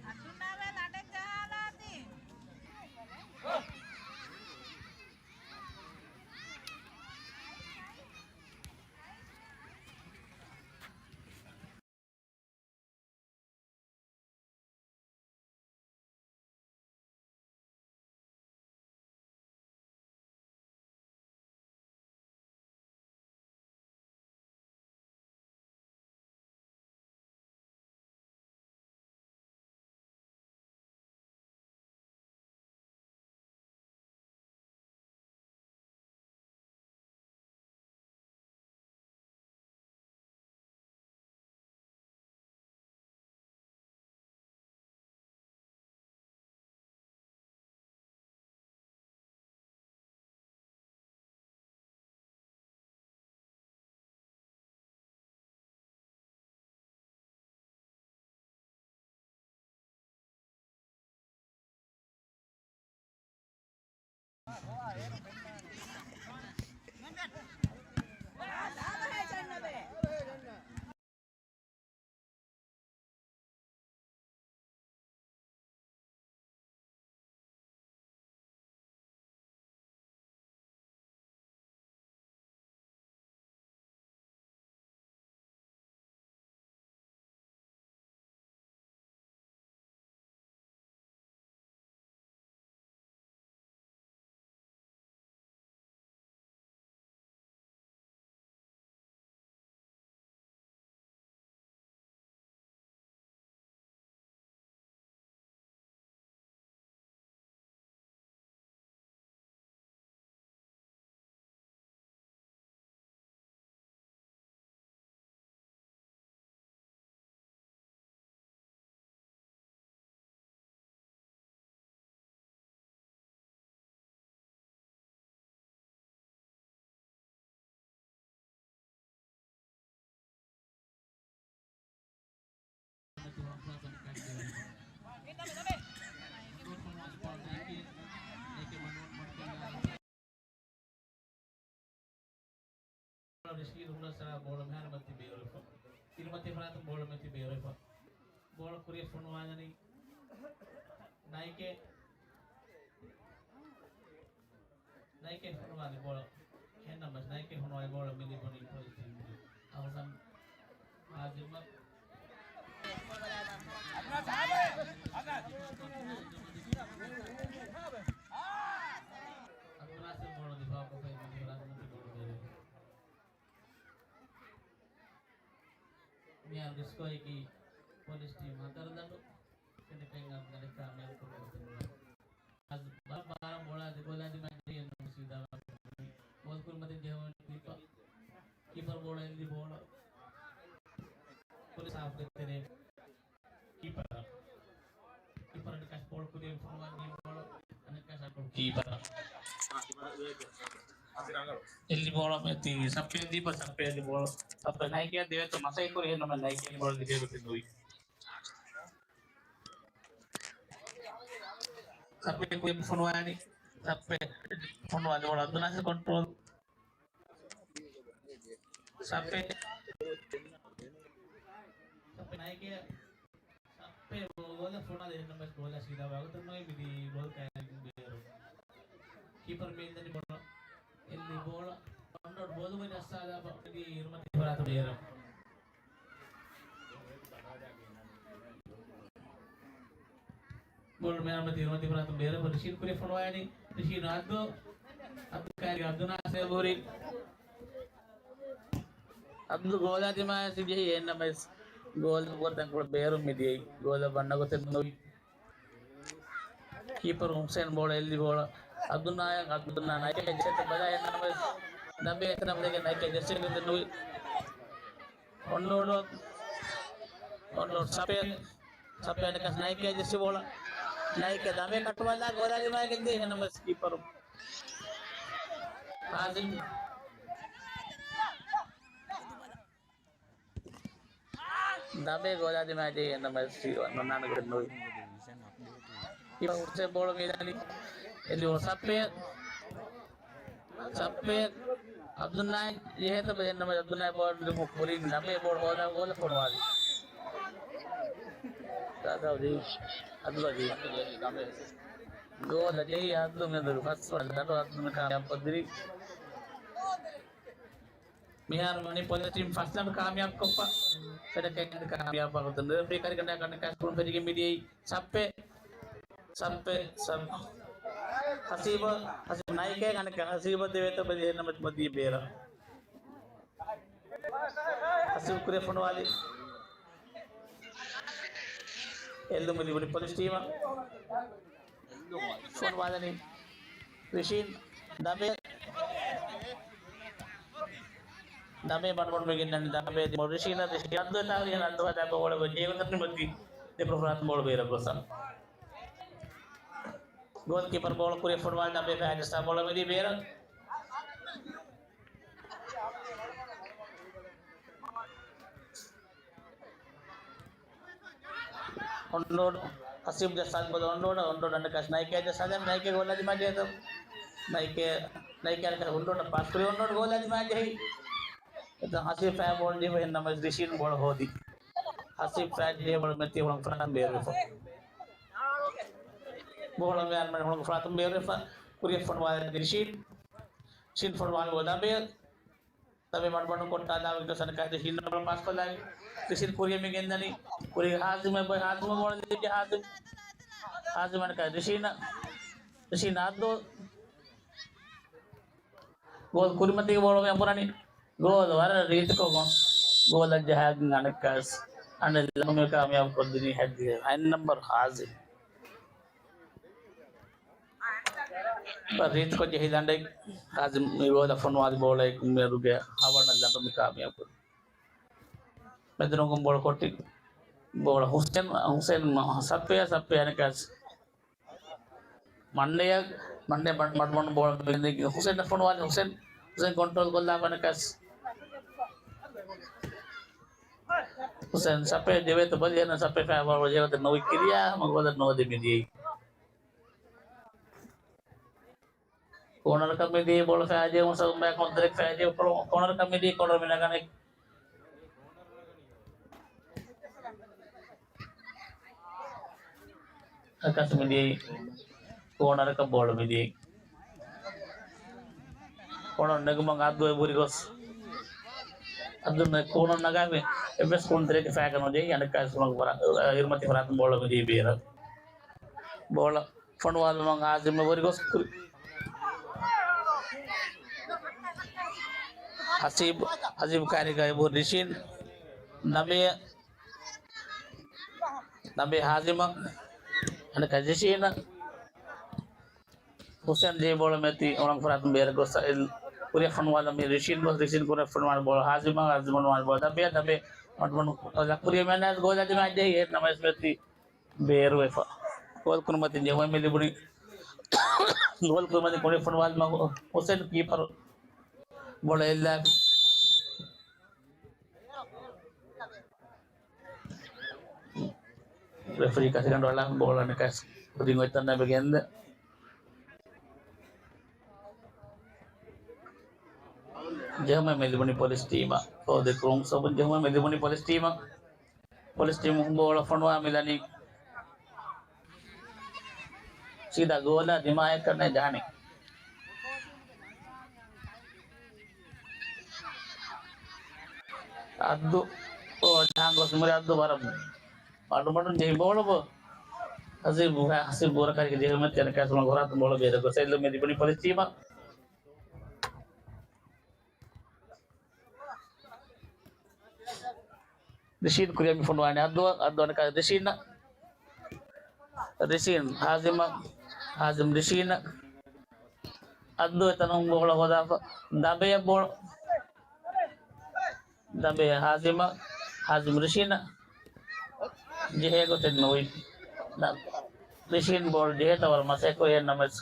އަތުންނާވެ ލަނޑެއް ޖަހާލާތި. ރަޝީދު ހުޅަސާ ބޯޅަ މިހާރު މަތި ބޭރުވެފަ. ތިރިމަތި ފަރާތުން ބޯޅަ މަތި ބޭރުވެފަ. ބޯޅަ ކުރިއަށް ފޮނުވާލަނީ ނައިކެ. ނައިކެ ފޮނުވާލި ބޯޅަ. ހެންނަމަސް ނައިކެ ފޮނުވާލި ބޯޅަ މި ލިބުނީ ޕޮލިސް ޓީމުގެ އަހުސަން އާޒިމަށް. އަބްދުލްނާސިރު ބޯޅަ ދިފާއުކޮށްފައި މަތި ފަރާތުން މަތި ބޯޅަ ބޭރުވެފަ. މިހާރުގެ ސްކޯއަކީ ޕޮލިސް ޓީމް ހަތަރު ދަނޑު، ފެނިފައިން އަށް ދަނޑެއްކާ މިހާރު ކުރިއަށް އޮތެއް ނުވޭ. އަޒް ބާރަ ބާރަ ބޯޅަ ދިގުލާ ދިމާ ދިޔަ ނު ސީދާ ބޯލް ކުރިމަތިން ޖެހުނު ކީޕަ. ކީޕަރ ބޯޅަ އެއްލި ބޯޅަ. ޕޮލިސް ހާފްގެ ތެރޭ. ކީޕަރ. ކީޕަރ އަނެއްކާ ބޯޅަ ކުރިއަށް ފޮނުވާ ދިޔަ ބޯޅަ. އަނެއްކާ ޝަޓް ކީޕަރ. އެއްލި ބޯޅަ މެތި ސައްޕެ ދީޕަ ސައްޕެ އެއްލި ބޯޅަ. ސައްޕެ ނައިކެ ދެވޭތޯ މަސައި ކުރި ހެންނަމަ ނައިކެ ބޯޅަ ދިގޭ ގޮތެއް ނުވި. ސަޕެ ކުރިން ފޮނުވާނީ. ސަޕެ ފޮނުވާލި ބޯޅަ އަބްދުލް ނާސިރު ކޮންޓްރޯލް. ސަޕެ. ސަޕެ ނައިކެ. ސަޕެ ގޯލަށް ފޮނުވާލި އެހެންނަމަވެސް ގޯލަށް ސީދާ ވާގޮތެއް ނުވި މިދިޔަ ގޯލް ކައިރިން ބޭރު. ކީޕަރު މި އިންދަނީ ބޯޅަ. އެއްލި ބޯޅަ. ކޮންޓްރޯލް ބޯލުގައި ޖައްސާލާފަ މިދިޔަ އިރުމަތި ފަރާތު ބޭރު. ބޯޅަ މި އިރުމަތި، އިރުމަތި ފަރާތުން ބޭރަށް ރިޝީން ކުރި ފޮނުވާލި. ރިޝީން އައްދު، އައްދު ކައިރި އައްދު ނާސިރު ހުރި. އައްދު ގޯލާ ދިމާއަށް ޖެހި އެހެންނަމަވެސް ގޯލް ނުކުރަން ކުޅަ ބޭރު މިދިޔައީ. ގޯލަށް ވަންނަ ގޮތެއް ނުވި. ކީޕަރު ހުސެން ބޯޅަ އެއްލި ބޯޅަ. އަބްދުލް ނާޔަން، އަބްދުލް ނާޔަން ނައިކެ ޖެހި ބަލާ އެހެންނަމަވެސް ދަމެ އެތަނަށް ނައިކެ ޖެހި ނުވި. އޮންލޯޑް، އޮންލޯޑް ސަޕެ، ސަޕެ އަނެކަސް ނައިކެ ޖެއްސި ބޯޅަ. ނައިކެ ދަމެ ކަޓުވަލާ ގޯލާ ދިމާ ގެންދިޔަ އެހެންނަމަވެސް ކީޕަރު. ހާޒިމް. ދަމެ ގޯލާ ދިމާ ޖެހި އެހެންނަމަވެސް ނުނާނެ ގޮތެއް ނުވި. ކީޕަރު ހުސެން ބޯޅަ މިދާނީ. އެލި ސަޕެ. ސައްޕެ އަބްދުލް ނާއިމް ޖެހޭތަ ބެލެން ނަމަ، އަބްދުލް ނާއިމް ބޯޅަ ކުރިން ނަމޭ ބޯޅަ ހޯދާ ގޯލަށް ފޮނުވާލި. ދާދާ ޖެހި، އަބްދުލް ޖެހި. ގޯލަށް ޖެހި އަބްދުލް މެދު ފަސް ވަނަ ދަނޑު އަބްދުލް ކާމިޔާބު ކޮށްދިރި. މިހާރު ވަނީ ޕޮލިސް ޓީމް ފަސް ދަނޑު ކާމިޔާބު ކޮށްފަ. ފެޑަކެއް ކާމިޔާބު ކޮށްދިން ރެފްރީ ކަރިގަނޑާ ކަންނަ ކާސް ކުރުން ފެރިގެން މިދިޔައީ. ސައްޕެ، ސައްޕެ، ސައް، ހަސީބަށް، ހަސީބަށް ނައިކޭ ގަނޑަކަށް ހަސީބަށް ދެވޭތޯ ބެލި އެހެންނަމަ މަދީ ބޭރަށް. ހަސީބް ކުރިއަށް ފޮނުވާލި. އެއްލުމެއް ލިބުނީ ޕޮލިސް ޓީމަށް. ފޮނުވާލަނީ ރިޝީން ދަމޭ. ދަމޭ ބަނޑުބަނޑު ގެންނަނީ ދަމޭ ދިމަ ރިޝީނަށް، ރިޝީން އައްދު އެތާ ހުރިހެން އައްދު ހަދާ ބޯޅަ ގޮތް ޖޭގޮތަށް ނިމައްދީ ދެކުނު ފަރާތުން ބޯޅަ ބޭރަށް ގޮސް. ގޯލް ކީޕަރު ބޯޅަ ކުރިއަށް ފޮނުވާލި ދަމޭ ފައި ޖައްސާ ބޯޅަ މިދީ ބޭރަށް. އޮންޑޯޑް ހަސީބް ޖައްސާލި ބޯޅަ އޮންޑޯޑަށް، އޮންޑޯޑް އަނެކަސް ނައިކޭ ޖައްސާލި ނައިކޭ ގޯލާ ދިމާ ޖެހޭތޯ. ނައިކޭ، ނައިކޭ އަނެކަސް އޮންޑޯޑަށް ޕާސް ކުރި އޮންޑޯޑް ގޯލާ ދިމާ ޖެހި. އެތަން ހަސީބް ފައި ބޯޅަ ޖެހި އެހެންނަމަވެސް ރިޝީން ބޯޅަ ހޯދި. ހަސީބް ފައި ޖެހި ބޯޅަ މެތި ހުޅަނގު ފަރާތުން ބޭރުވެފަ. ބޯޅަ މި އަންމަނި ހުޅަނގު ފަރާތުން ބޭރުވެފަ. ކުރިއަށް ފޮނުވާލަނީ ރިޝީން. ރިޝީން ފޮނުވާލި ބޯޅަ ދަމޭ. ދަމޭ ބަނޑުބަނޑު ކޮށްޓާލާ ވިކެޓް ސަނަކާ ރިޝީން ބޯޅަ ޕާސް ކޮށްލާ. ރިޝީން ކުރިއަށް މި ގެންދަނީ. ކުރި ހާޒިމް އެބަ ހާޒިމް ބޯޅަ ލިބި ހާޒިމް. ހާޒިމް އަނެކަ ރިޝީނަށް. ރިޝީން އައްދު. ގޯލް ކުރިމަތީގެ ބޯޅަ މި އަނބުރަނީ. ގޯލް ވަރަށް ރީތިކޮށް ގޯލަށް ޖަހާގެން އަނެއްކާސް އަނެއް ލަނޑު މި ކާމިޔާބު ކޮށްދިނީ ހައްދިހަ ހަތް ނަމްބަރު ހާޒިމް. ވަރަށް ރީތިކޮށް ޖެހި ލަނޑެއް ހާޒިމް މި ގޯލަށް ފޮނުވާލި ބޯޅައެއް މިއަދުގެ ހަވަނަ ލަނޑު މި ކާމިޔާބު ކުރި. މެދުނުގުން ބޯޅަ ކޮށްޓި ބޯޅަ ހުސެން، ހުސެން ސައްޕެ، ސައްޕެ އަނެކާސް މަންޑޭއަށް، މަންޑޭ ބަން-، ބަން-، ބަން-، ބޯޅަ ހުސެން ފޮނުވާލި ހުސެން، ހުސެން ކޮންޓްރޯލް ކޮށްލާފަ ނަކަސް. ހުސެން ސަޕޭ ދެވޭތޯ ބަލި އެން ސަޕޭ ފައި ބޯޅަ ޖެހޭ ނުވި ކިރިޔާ ހަމަ ގޯލަށް ނުވަދެ މިދިޔައީ. ކޯނަރަކަށް މިދިޔައީ ބޯޅަ ފައިޖެހުމުން ސަލުމްބާ ކޮންތެރެކް ފައިޖެހު ކޯ-، ކޯނަރަކަށް މިދިޔައީ ކޯނަރ މިނަގަނެ. އަކަސް މިދިޔައީ ކޯނަރަކަށް ބޯޅަ މިދިޔައީ. ކޯނަރ ނެގުމަށް އައްދު އެބުރި ގޮސް. އައްދު ނެ-، ކޯނަރ ނަގާފި އެއްވެސް ކުޅުންތެރިއެއްގެ ފައިގަ ނުޖެހި އަނެއްކާ އިރުމަތި ފަރާތުން ބޯޅަ މިދިޔައީ ބޭރަށް. ބޯޅަ ފޮނުވާލުމަށް ހާޒިމް އެބުރި ގޮސް ކުރި. ހަސީބް، ހަސީބް ކާރިގަ އެބުރި ރިޝީން. ނަބީ ނަބީ ހާޒިމަށް އަނެކަ ޖެހި ރިޝީނަށް. ހުސެން ޖެހި ބޯޅަ މެތި އޮޅަން ފަރާތުން ބޭރަށް ގޮސް ކުރިއަށް ފޮނުވާލަމީ ރިޝީން ގޮސް ރިޝީން ކުރިއަށް ފޮނުވާލި ބޯޅަ ހާޒިމަށް، ހާޒިމަށް ފޮނުވާލި ބޯޅަ ދަބިޔަ، ދަބިޔަ މަޑުމަޑު ކުރިއަށް މެންނާ ގޯލާ ދިމާ ޖެހި އެ ނަމަވެސް މެތި ބޭރުވެފަ. ގޯލް ކުރިމަތިން ޖެހުމެއް މި ލިބުނީ. ގޯލް ކުރިމަތިން ކުރިއަށް ފޮނުވާލި މަގު ހުސެން ކީޕަރު ބޯޅަ އެއްލާފި. ރެފްރީ ކަށިގަނޑު އަޅާ ބޯޅަ ނިކަސް ކުދިން އޮތް ތަން ނަބެ ގެންދެ. ޖެހުމެއް މި ލިބުނީ ޕޮލިސް ޓީމަށް. ފޯދެ ކުރުން ސޮބުން ޖެހުމެއް މި ލިބުނީ ޕޮލިސް ޓީމަށް. ޕޮލިސް ޓީމު ބޯޅަ ފޮނުވާ މިލަނީ ސީދާ ގޯލާ ދިމާޔަކަށް ނޭ ޖަހަނީ. އައްދު ބޯޅަ ޖަހަން ގޮސް މުރި އައްދު ވަރަށް މަޑުމަޑުން ޖެހި ބޯޅަ ބޯ. ހަސީބު، ހަސީބު ބޯރަކާރި ޖެހުމެއް ތެރެކާސުމަ ގޮރާތު ބޯޅަ ބޭރަށް ގޮސް އެއްލުމެއް ލިބުނީ ޕޮލިސް ޓީމަށް. ރިޝީން ކުރިއަށް މި ފޮނުވާނެ އައްދު، އައްދު އަނެކާ ރިޝީން، ރިޝީން ހާޒިމަށް، ހާޒިމް ރިޝީން، އައްދު އެތަނުން ބޯޅަ ހޯދާފަ، ދަނބޭ ބޯޅަ، ދަނބޭ ހާޒިމަށް، ހާޒިމް ރިޝީން، ޖެހޭ ގޮތެއް ނުވި. ރިޝީން ބޯޅަ ޖެހޭތާ ވަރަށް މަސައްކަތް ކުރި ނަމަވެސް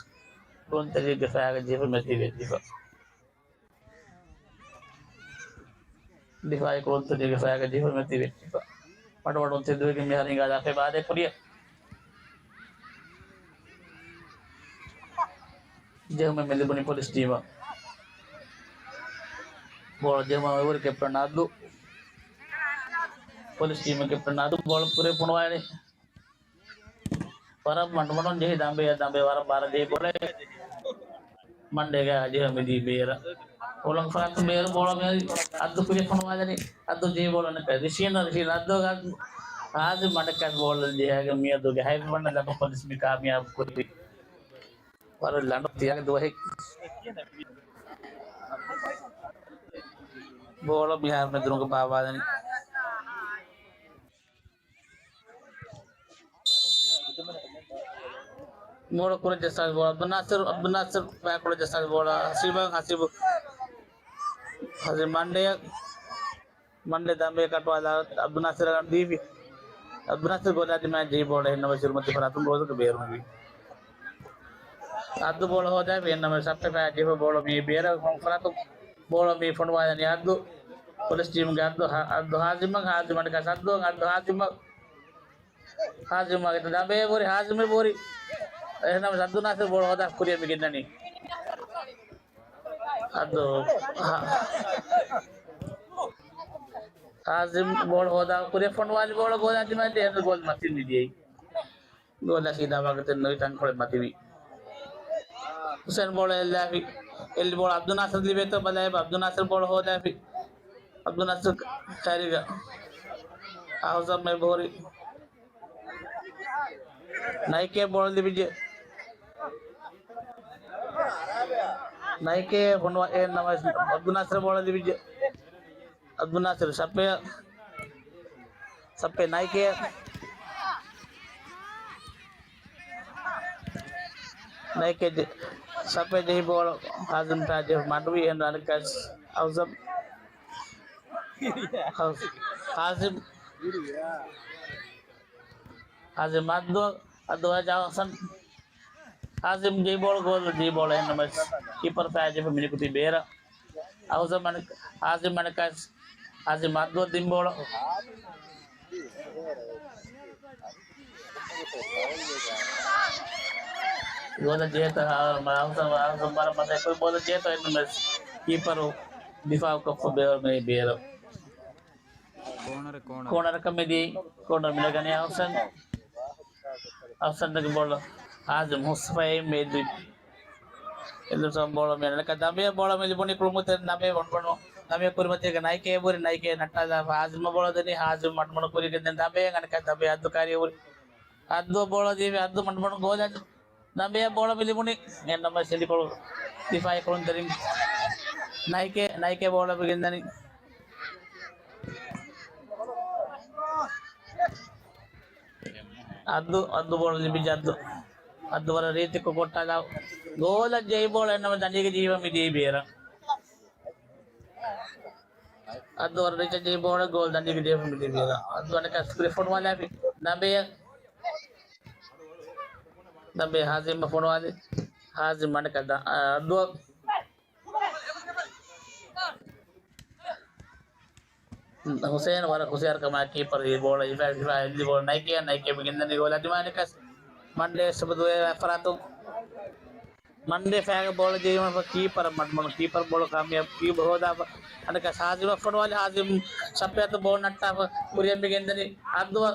ކުޅުންތެރިއެއްގެ ފަޔާގަ ޖެހިފަ މެތިވެއްޖެފަ. ދިފާއީ ކުޅުންތެރިއެއްގެ ފަޔާގަ ޖެހިފަ މެތިވެއްޖެފަ. މަޑުމަޑުން ތެދުވެގެން މިހާރު ހިނގާލާފައި ބާދޭ ކުރިއަށް. ޖެހުމެއް މި ލިބުނީ ޕޮލިސް ޓީމަށް. ބޯޅަ ޖެހުމަށް އެބަހުރި ކެޕްޓަން އައްދު. ޕޮލިސް ޓީމު ކެޕްޓަން އައްދު ބޯޅަ ކުރިއަށް ފޮނުވާލި. ވަރަށް މަޑުމަޑުން ޖެހި ދަނބޭ، ދަނބޭ ވަރަށް ބާރަށް ޖެހި ބޯޅަ. މަންޑޭގަ ޖެހި މިދީ ބޭރަށް. އުޅަނގު ފަރާތުން ބޭރު ބޯޅަ މި އައްދު ކުރިއަށް ފޮނުވާލަނީ. އައްދު ޖެހި ބޯޅަ ނެކަ ރިޝީން، ރިޝީން އައްދު ހާޒިމް މަނޑަކަސް ބޯޅަ ޖެހިގެން މި އައްދުގެ ހައިފު ބަންނަ ލަކު ޕޮލިސް މި ކާމިޔާބު ކުރި. ވަރަށް ލަނޑު ތިޔާގެ ދުވަހެއް. ބޯޅަ މިހާރު މެދުނުގަ ބާއްވާލަނީ. ބޯޅަ ކުރިއަށް ޖައްސާލި ބޯޅަ އަބްދުލް ނާސިރު، އަބްދުލް ނާސިރު ބައިކުޅަ ޖައްސާލި ބޯޅަ ހަސީބަށް، ހަސީބު، ހަސީބު މަންޑޭ، މަންޑޭ ދަނބޭ ކަޓުވާލާ އަބްދުލް ނާސިރަށް ދީފި. އަބްދުލް ނާސިރު ގޯލާ ދިމާއަށް ޖެހި ބޯޅަ އެހެންނަމަވެސް އިރުމަތީ ފަރާތުން ބޯލަކަށް ބޭރުންވީ. އައްދު ބޯޅަ ހޯދާފި އެހެންނަމަވެސް ސައްޕެ ފަޔާ ޖެހިފަ ބޯޅަ މި ބޭރަށް ފަރާތުން ބޯޅަ މި ފޮނުވާލަނީ އައްދު. ޕޮލިސް ޓީމުގެ އައްދު، އައްދު ހާޒިމަށް، ހާޒިމް އަނެކާ އައްދު، އައްދު ހާޒިމަށް. ހާޒިމާގެ ދަނބޭ ބޯޅަ، ހާޒިމޭ ބޯޅަ. އެހެންނަމަވެސް އައްދު ނާސިރު ބޯޅަ ހޯދާ ކުރިއަށް މި ގެންދަނީ. އައްދު، ހާ-، ހާޒިމް ބޯޅަ ހޯދާ ކުރިއަށް ފޮނުވާލި ބޯޅަ ގޯލާ ދިމާއަށް އެހެން ގޯލް މަތިން މިދިޔައީ. ގޯލާ ސީދާ ވާގޮތެއް ނުވި ތަންކޮޅެއް މަތިވި. ހުސެން ބޯޅަ އެއްލާފި. އެއްލި ބޯޅަ އަބްދުލް ނާސިރަށް ލިބޭތޯ ބަލާ އަބްދުލް ނާސިރު ބޯޅަ ހޯދާފި. އަބްދުލް ނާސިރު ކައިރީގަ. އަހުޒަމް އެބަހުރި. ނައިކޭ ބޯޅަ ލިބިއްޖެ. ނައިކޭ ފޮނުވާ އެހެން ނަމަވެސް އަބްދުލް ނާސިރަށް ބޯޅަ ލިބިއްޖެ. އަބްދުލް ނާސިރު ސައްޕެ، ސައްޕެ ނައިކޭ. ނައިކޭ ޖެ-، ސައްޕެ ޖެހި ބޯޅަ ހާޒިމް ތާ ޖެހި މަޑުވީ އެހެން އަނެކާސް އަހުޒަމް. ހާޒިމް. ހާޒިމް އައްދު، އައްދު ވަޖާ ހަސަން. ހާޒިމް ޖެހި ބޯޅަ ގޯލް ޖެހި ބޯޅަ އެހެންނަމަވެސް ކީޕަރު ފަޔާ ޖެހިފަ މިނިކުތީ ބޭރަށް. އަހުޒަމް އަނެ-، ހާޒިމް އަނެކާސް، ހާޒިމް އައްދު ދިން ބޯޅަ. ގޯލަށް ޖެހޭތޯ ހާ-، މަ-، އަހުޒަމް، އަހުޒަމް ވަރަށް މަސައްކަތް ބޯލަށް ޖެހޭތޯ އެހެންނަމަވެސް ކީޕަރު ދިފާއު ކޮށްފަ ބޭރަށް މި ބޭރަށް. ކޯނަރ، ކޯނަރ. ކޯނަރަކަށް މިދިޔައީ، ކޯނަރ މިނަގަނީ އަހުސަން. އަހުސަންގެ ބޯޅަ ހާޒިމް ހުސްފައި މެދު. އެލުސަން ބޯޅަ މި ނަކަ ދަނބޭ ބޯޅަ މި ލިބުނީ ކުޅުމުތެރެ ދަނބޭ ވަންބަނު. ދަނބޭ ކުރިމަތީގަ ނައިކޭ ބުރި، ނައިކޭ ނައްޓާލާ ހާޒިމަށް ބޯޅަ ދެނީ، ހާޒިމް މަޑުމަޑު ކުރިގެން ދެން ދަނބޭ އަނެކަ ދަނބޭ އައްދު ކާރި ބުރި. އައްދު ބޯޅަ ދީފި އައްދު މަޑުމަޑު ގޯލަށް. ދަނބޭ ބޯޅަ މި ލިބުނީ. އެންނަމަ ސިލިކޮޅު ދިފާއީ ކުޅުންތެރިން. ނައިކޭ، ނައިކޭ ބޯޅަ މި ގެންދަނީ. އައްދު، އައްދު ބޯޅަ ލިބިއްޖެ އައްދު. އައްދު ވަރަށް ރީތިކޮށް ކޮށްޓާލާ. ގޯލަށް ޖެހި ބޯޅަ އެންނަމަ ދަނޑީގަ ޖެހިފަ މި ދިޔައީ ބޭރަށް. އައްދު ވަރަށް ރީތިކޮށް ޖެހި ބޯޅަ ގޯލް ދަނޑީގަ ޖެހިފަ މި ދިޔައީ ބޭރަށް. އައްދު އަނެކާ ސްކްރި ފޮނުވާލާފި. ދަނބޭ. ދަނބޭ ހާޒިމް ފޮނުވާލި. ހާޒިމް އަނެކާ ދަ-، އައްދު. ހުސެން ވަރަށް ހުސިޔާރުކަމާ ކީޕަރު އެ ބޯޅަ ހިފާ، ހިފާ އެއްލި ބޯޅަ ނައިކޭ، ނައިކޭ މި ގެންދަނީ ގޯލާ ދިމާއަށް އަނެކާސް މަންޑޭ ސުބަދުވެ ފަރާތުން. މަންޑޭ ފައިގަ ބޯޅަ ޖެހިވަންފަ ކީޕަރ މަޑުމަޑު ކީޕަރ ބޯޅަ ކާމިޔާބު ކީޕަރ ހޯދާފަ. އަނެކާ ހާޒިމަށް ފޮނުވާލި ހާޒިމް ސައްޕެއަތު ބޯޅަ ނައްޓާފަ ކުރިއަށް މި ގެންދަނީ އަދުވަ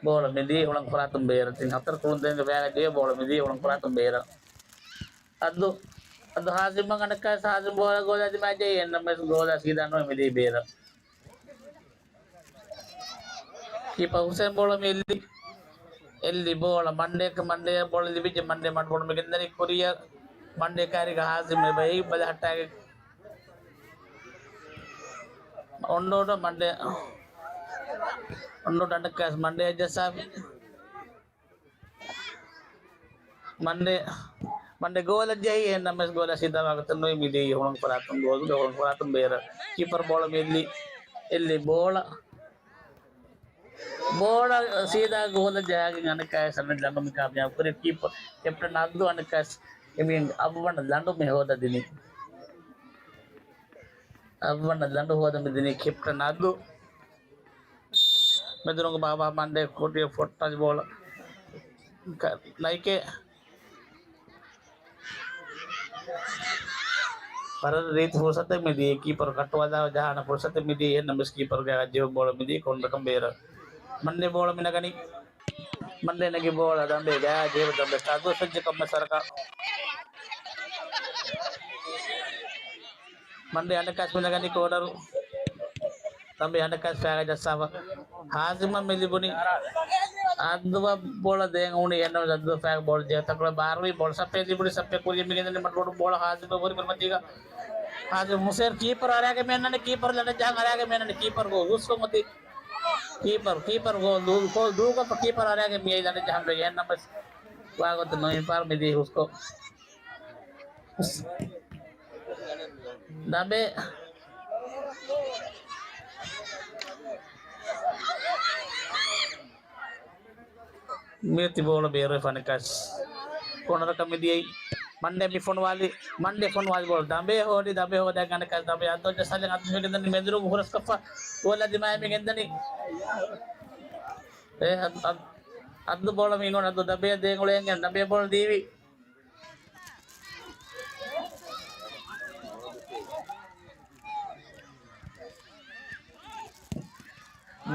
ބޯޅަ މިދީ ހުޅަނގު ފަރާތުން ބޭރަށް. ތިން ހަތަރު ކުޅުންތެރިންގެ ފައިގަ ޖެހި ބޯޅަ މިދީ ހުޅަނގު ފަރާތުން ބޭރަށް. އަދު، އަދު ހާޒިމަށް އަނެކާސް ހާޒިމް ބޯޅަ ގޯލާ ދިމާ ޖެހި އެންއެމްއެސް ގޯލާ ސީދާ ނުވެ މިދީ ބޭރަށް. ކީޕަރ ހުސެން ބޯޅަ މި އެއްލި. އެއްލި ބޯޅަ މަންޑޭ، މަންޑޭ ބޯޅަ ލިބިއްޖެ މަންޑޭ މަޑުމަޑު މި ގެންދަނީ ކުރިއަށް. މަންޑޭ ކާރިގަ ހާޒިމް އެބަ އެއީ ބަލަހައްޓާގެ. އޮންޑޯޑޯ މަންޑޭ، އޮންޑޯޑޯ އަނެކާސް މަންޑޭ ޖައްސާފި. މަންޑޭ، މަންޑޭ ގޯލަށް ޖެހި އެންއެމްއެސް ގޯލަށް ސީދާ ވާގޮތެއް ނުވި މިދީ ހުޅަނގު ފަރާތުން ގޯލުގެ ހުޅަނގު ފަރާތުން ބޭރަށް. ކީޕަރ ބޯޅަ މި އެއްލި. އެއްލި ބޯޅަ. ބޯޅަ ސީދާ ގޯލަށް ޖަހާގެން އަނެކާ ސަމި ލަނޑު މި ކާމިޔާބު ކުރި ކީޕަރ ކެޕްޓަން އަދު އަނެކާސް އެމީ އަށްވަނަ ލަނޑު މި ހޯދަ ދިނީ. އަށްވަނަ ލަނޑު ހޯދަ މި ދިނީ ކެޕްޓަން އަދު. މެދުރޮނގު ބާބާ މަންޑޭ ކުރިއަށް ފޮއްޓާލި ބޯޅަ. ކ-، ނައިކޭ. ވަރަށް ރީތި ފުރުސަތެއް މިދީ. ކީޕަރު ކައްޓުވާލާ ޖަހާނެ ފުރުސަތެއް މިދީ. އެހެންނަމަވެސް ކީޕަރުގެ އަށް ޖެހުނު ބޯޅަ މިދީ ކޮންރަކަށް ބޭރަށް. މަންޑޭ ބޯޅަ މި ނަގަނީ. މަންޑޭ ނެގި ބޯޅަ ދަނބޭ ގާ ޖެހި ދަނބޭ ތަދު ފެއްޖެ ކަމެއް ސަރަކާ. މަންޑޭ އަނެކާސް މި ނަގަނީ ކޯނަރު. ދަނބޭ އަނެކާސް ފައިގަ ޖައްސާފަ. ހާޒިމަށް މި ލިބުނީ. އަދުވަ ބޯޅަ ދޭން އުޅުނީ އެންއެމްއެސް އަދުވަ ފައިގަ ބޯޅަ ޖެހި ތަކުޅަ ބާރުވީ ބޯޅަ ސައްޕެ ލިބުނީ ސައްޕެ ކުރިއަށް މި ގެންދަނީ މަޑުމަޑު ބޯޅަ ހާޒިމަށް ހުރި ކުރިމަތީގަ. ހާޒިމް ހުސެން ކީޕަރު އަރާގެ މި އަންނަނީ ކީޕަރު ލަނޑެއް ޖަހަން އަރާގެ މި އަންނަނީ ކީޕަރު ގޯލް ހުސްކޮށް މަތީ. ކީޕަރު، ކީޕަރު ގޯލް ދޫ-، ގޯލް ދޫކޮށްފަ ކީޕަރު އަރާގެ މި އައި ލަނޑެއް ޖަހަން ވެގެން އެންއެމްއެސް ވާގޮތަށް ނުވި ފާރު މިދީ ހުސްކޮށް. ދަނބޭ. މިއޮތީ ބޯޅަ ބޭރުވެފަ އަނެކާސް. ކޯނަރަކަށް މިދިޔައީ. މަންޑޭ މި ފޮނުވާލި. މަންޑޭ ފޮނުވާލި ބޯޅަ. ދަނބޭ ހޯދި، ދަނބޭ ހޯދާ ގަނެކާސް ދަނބޭ އަދު ޖައްސާލި އަދު ގެންދަނީ މެދުރު ހުރަސްކޮށްފަ. ގޯލަށް ދިމާއި މި ގެންދަނީ. އެ އަދު، އަދު، އަދު ބޯޅަ މި އޮން އަދު ދަނބޭ ދޭން އުޅޭން ދަނބޭ ބޯޅަ ދީވި.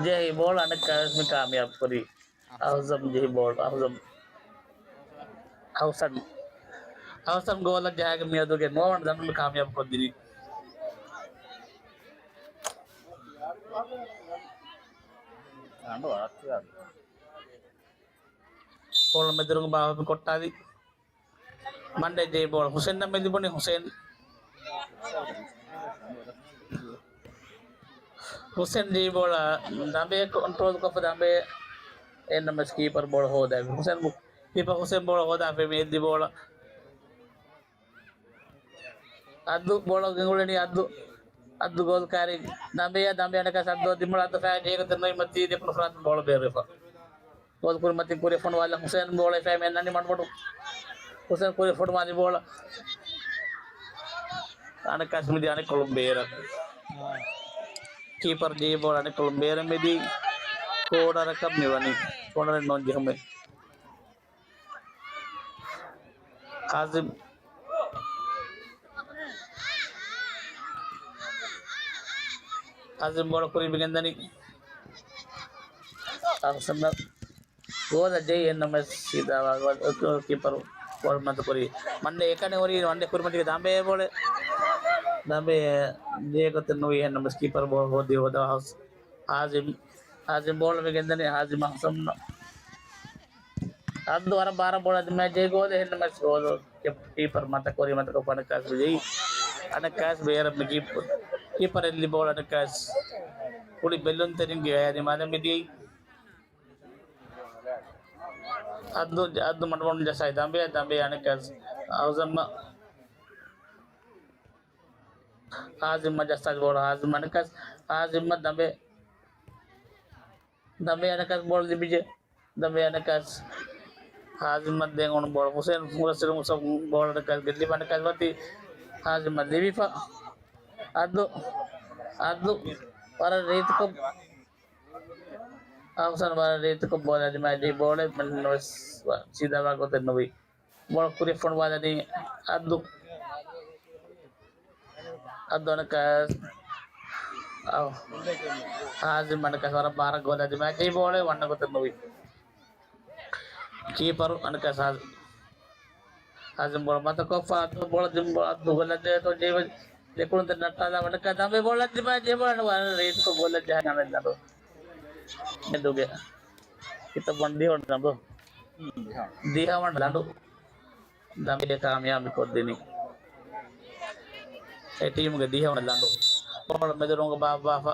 ޖެހި ބޯޅަ އަނެއްކާވެސް މި ކާމިޔާބު ކުރީ. އަހުޒަމް ޖެހި ބޯޅަ، އަހުޒަމް. އަހުސަން. އަހުސަން ގޯލަށް ޖަހާގެން މިއަދުގެ ނުވަވަނަ ލަނޑު މި ކާމިޔާބު ކޮށްދިނީ. ބޯޅަ މެދުރުން ބާވަ ކޮށްޓާލި. މަންޑޭ ޖެހި ބޯޅަ ހުސެންއަށް މި ލިބުނީ. ހުސެން، ހުސެން ޖެހި ބޯޅަ ދަނބޭ ކޮންޓްރޯލް ކޮށްފަ ދަނބޭ އެންއެމްއެސް ކީޕަރ ބޯޅަ ހޯދާ. ހުސެން ކީޕަ ހުސެން ބޯޅަ ހޯދާފަ މި އެއްލި ބޯޅަ. އަދު ބޯޅަ ގެންގުޅެނީ އަދު. އަދު ގޯލް ކާރި ދަނބޭ، ދަނބޭ އަނެކާސް އަދު ދިމުޅަ އަދު ފައި ޖޭގަތެ ނުވި މަތީ ދެކުނު ފަރާތު ބޯޅަ ބޭރުވެފަ. ގޯލް ކުރިމަތިން ކުރި ފޮނުވާލަ ހުސެން ބޯޅަ ފައި މެންނަނީ މަޑުމަޑު. ހުސެން ކުރި ފޮނުވާލި ބޯޅަ. އަނެކާސް މިދި އަނެއްކޮޅުން ބޭރަށް. ކީޕަރ ޖެހި ބޯޅަ އަނެއްކޮޅުން ބޭރަށް މިދީ. ކޯނަރަކަށް މިވަނީ. ކޯނަރެއް ނޯން ޖެހުމެއް. ހާޒިމް. ހާޒިމް ބޯޅަ ކުރި މި ގެންދަނީ. އަހުސަން ގޯލަށް ޖެހި އެންއެމްއެސް ސީދާ ވާ ކީޕަރު ބޯޅަ މަތަ ކުރި. މަންޑޭ އެކަނި ހުރީ މަންޑޭ ކުރިމަތީގަ ދަނބޭ ބޯޅަ. ދަނބޭ ޖޭގަތެ ނުވި އެންއެމްއެސް ކީޕަރު ބޯޅަ ހޯދި ހޯދާ ހާޒިމް. ހާޒިމް ބޯޅަ މި ގެންދަނީ ހާޒިމް އަހުސަން. އަދު ވަރަށް ބާރަށް ބޯޅަ ދިމާ ޖެހި ގޯލެއް ހެންނަމަސް ގޯލު ކީޕަރ މަތަ ކުރި މަތަކަށް އަނެކާސް ޖެހި. އަނެކާސް ބޭރަށް މި ކީޕަ-، ކީޕަރ އެއްލި ބޯޅަ އަނެކާސް ކުޅި ބެލުންތެރިންގެ އަޔާ ދިމާލަށް މި ދިޔައީ. އަދު، އަދު މަޑުމަޑުން ޖައްސާ ދަނބޭ، ދަނބޭ އަނެކާސް އަހުސަން ހާޒިމް ޖައްސާ ބޯޅަ ހާޒިމް އަނެކާސް ހާޒިމް ދަނބޭ. ދަނބޭ އަނެކާސް ބޯޅަ ލިބިޖެ. ދަނބޭ އަނެކާސް ހާޒިމަށް ދޭން އޮން ބޯޅަ. ހުސެން ހުރަސް އިރު ހުސެން ބޯޅަ އަނެކާސް ގެއްލިފަ އަނެކާސް ވަތީ ހާޒިމަށް ލިބިފަ. އަދު، އަދު ވަރަށް ރީތިކޮށް، އަހުސަން ވަރަށް ރީތިކޮށް ބޯޅަ ދިމާ ދިޔައީ ބޯޅަ މެން ވެސް ސީދާވާ ގޮތެއް ނުވި. ބޯޅަ ކުރިއަށް ފޮނުވާލަނީ އަދު. އަދު އަނެކަސް. އައު. ހާޒިމް އަނެކަސް ވަރަށް ބާރަށް ގޯލަށް ދިމާ ދިޔައީ ބޯޅަ ވަންނަ ގޮތެއް ނުވި. ކީޕަރު އަނެކަސް ހާޒިމް. ހާޒިމް ބޯޅަ މަތަކޮށްފަ އަދު ބޯޅަ ދިމާ އަދު ގޯލަށް ދޭތޯ ޖީވަ ދެކުނު ދެ ނައްޓާލާ ވަނަކަ ދަމެ ބޯޅަ ދިމާ ޖޭ ބޯޅަ ވަރަށް ރީތިކޮށް ގޯލަށް ޖަހަން އަނެއް ލަނޑު. މެދުގެ. ކިތައް ވަން ދިހަ ވަނަ ލަނޑު. ދިހަ ވަނަ ލަނޑު. ދަމެ ކާމިޔާބު ކޮށްދިނީ. އެ ޓީމުގެ ދިހަ ވަނަ ލަނޑު. ބޯޅަ މެދުރޮނގަށް ބާއްވާފަ.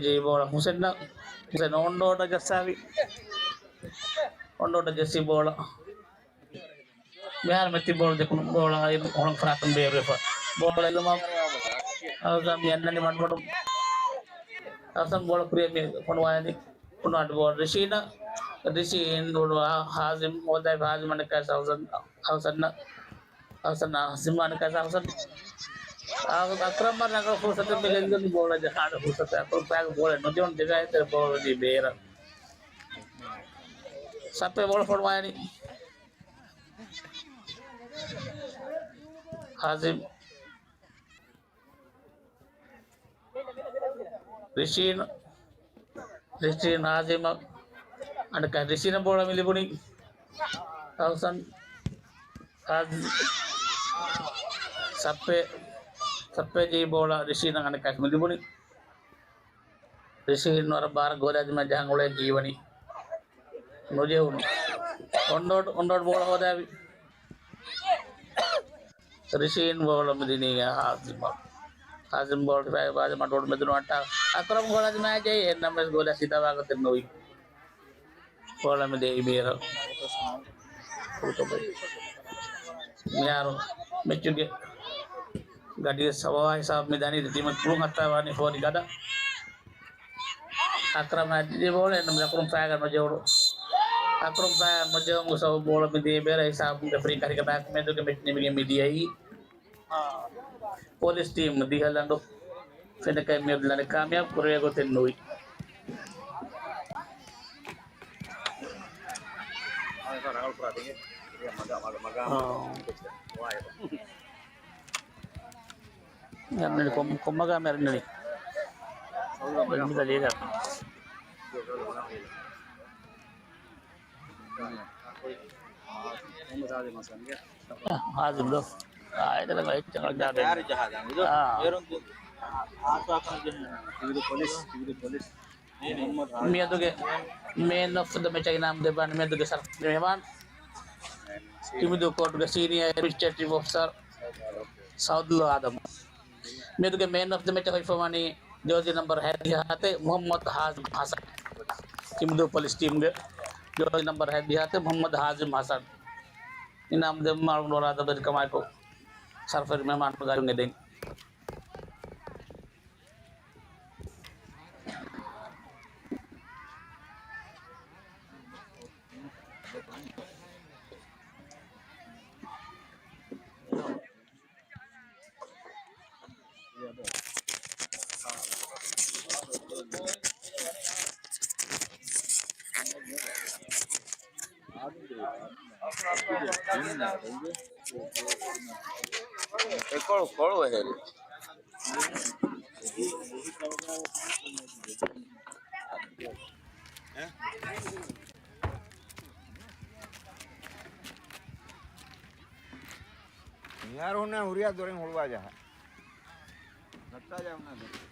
ޖީ ބޯޅަ ހުސެން، ހުސެން އޮންޑޯޑަށް ޖައްސާވި. އޮންޑޯޑަށް ޖެއްސި ބޯޅަ. މިހާރު މެތި ބޯޅަ ދެކުނު ބޯޅަ އައި ހުޅަނގު ފަރާތުން ބޭރުވެފަ. ބޯޅަ އެލުމަށް އަހުސަން މި އަންނަނީ މަޑުމަޑުން. އަހުސަން ބޯޅަ ކުރިއަށް މި ފޮނުވާލަނީ. ފޮނުވާލި ބޯޅަ ރިޝީނަށް. ރިޝީން ހާޒިމް ހޯދާ ހާޒިމް އަނެކަސް އަހުސަން، އަހުސަން، އަހުސަން ހާޒިމް އަނެކަސް އަހުސަން. އަކްރަމަށް ރަނގަޅު ފުރުސަތެއް މި ގެންދަނީ ބޯޅަ ޖަހާނެ ފުރުސަތެއް. އަކުރު ފައިގަ ބޯޅަ ނުޖެހުނު ދިގާއެތެރެ ބޯޅަ ދީ ބޭރަށް. ސައްޕެ ބޯޅަ ފޮނުވާލަނީ. ހާޒިމް. ރިޝީން. ރިޝީން ހާޒިމަށް. އަނެކަސް ރިޝީނަށް ބޯޅަ މި ލިބުނީ. އަހުސަން. ހާޒިމް. ސައްޕެ. ސައްޕެ ޖީ ބޯޅަ ރިޝީނަށް އަނެކަސް މި ލިބުނީ. ރިޝީން ވަރަށް ބާރަށް ގޯލާ ދިމާ ޖަހަން އުޅޭ ޖީވަނީ. ނުޖެހުނު. އޮންޑޯޑް، އޮންޑޯޑް ބޯޅަ ހޯދާވި. ރިޝީން ބޯޅަ މިދިނީ ހާޒިމަށް. ހާޒިމް ބޯޅަ ހިފާ ހިފާ މަޑުމަޑު މެދުނު އައްޓާ. އަކްރަމް ގޯލާ ދިމާ ޖެހި އެންނަމެސް ގޯލަށް ސީދާވާ ގޮތެއް ނުވި. ބޯޅަ މި ދޭ އިބޭރަށް. މިހާރު މެޗުގެ ގަޑި ސަބަބާ ހިސާބު މި ދަނީ ދެ ޓީމު ކުޅުން ހައްތާ ވާނީ ފޯރި ގަދަ. އަކްރަމް އަދި ބޯޅަ އެންނަމެސް އަކުރުން ފައިގަ ނުޖެހުނު. އަކުރުން ފައިގަ ނުޖެހުނު ސަބަބުން ބޯޅަ މި ދޭ އިބޭރަށް ހިސާބުގެ ފްރީ ކަރިގަ މެޗް މެދުގެ މެޗް ނިމިގެން މި ދިޔައީ. ޕޮލިސް ޓީމް ދިހަ ލަނޑު. ފެނަކައި މިއަދު ލަނޑެއް ކާމިޔާބު ކުރެވޭ ގޮތެއް ނުވި. އާ. އަންނަނީ ކޮން، ކޮންމަގާ މެ އަންނަނީ؟ މި ދަލީލަށް. ހާޒިމް ދޯ. އާ، އެދެން އެއްޗެއް ޖާގަ. އާ. މިއަދުގެ މޭން އޮފް ދަ މެޗަށް އިނާމް ދެއްވާނެ މިއަދުގެ ސަރަފްރާޒް މެހެމާން ތިމިދޫ ކޯޓުގެ ސީނިއާ އެޑްމިނިސްޓްރޭޓިވް އޮފިސަރ ސައުދުލޯ އާދަމް. މިއަދުގެ މޭން އޮފް ދަ މެޗަށް ހޮވިފަވާނީ ޖާޒީ ނަމްބަރު ހަތްދިހަ ހަތެއް މުހައްމަދު ހާޒިމް ހަސަން. ތިމިދޫ ޕޮލިސް ޓީމްގެ ޖާޒީ ނަމްބަރު ހަތްދިހަ ހަތެއް މުހައްމަދު ހާޒިމް ހަސަން. އިނާމް ދެއްވުމަށް އަޅުގަނޑު ވަރަށް އަދަބުވެރިކަމާއެކު ސަރަފްރާޒް މެހެމާން ގާތުން އެދެން. އެކޮޅު ކޮޅު އެހެރި. މިހާރު ހުންނަ ހުރިހާ ދޮރެއް ހުޅުވާ ޖަހާ. ނައްޓާ ޖަހުނާ ދޮރެއް.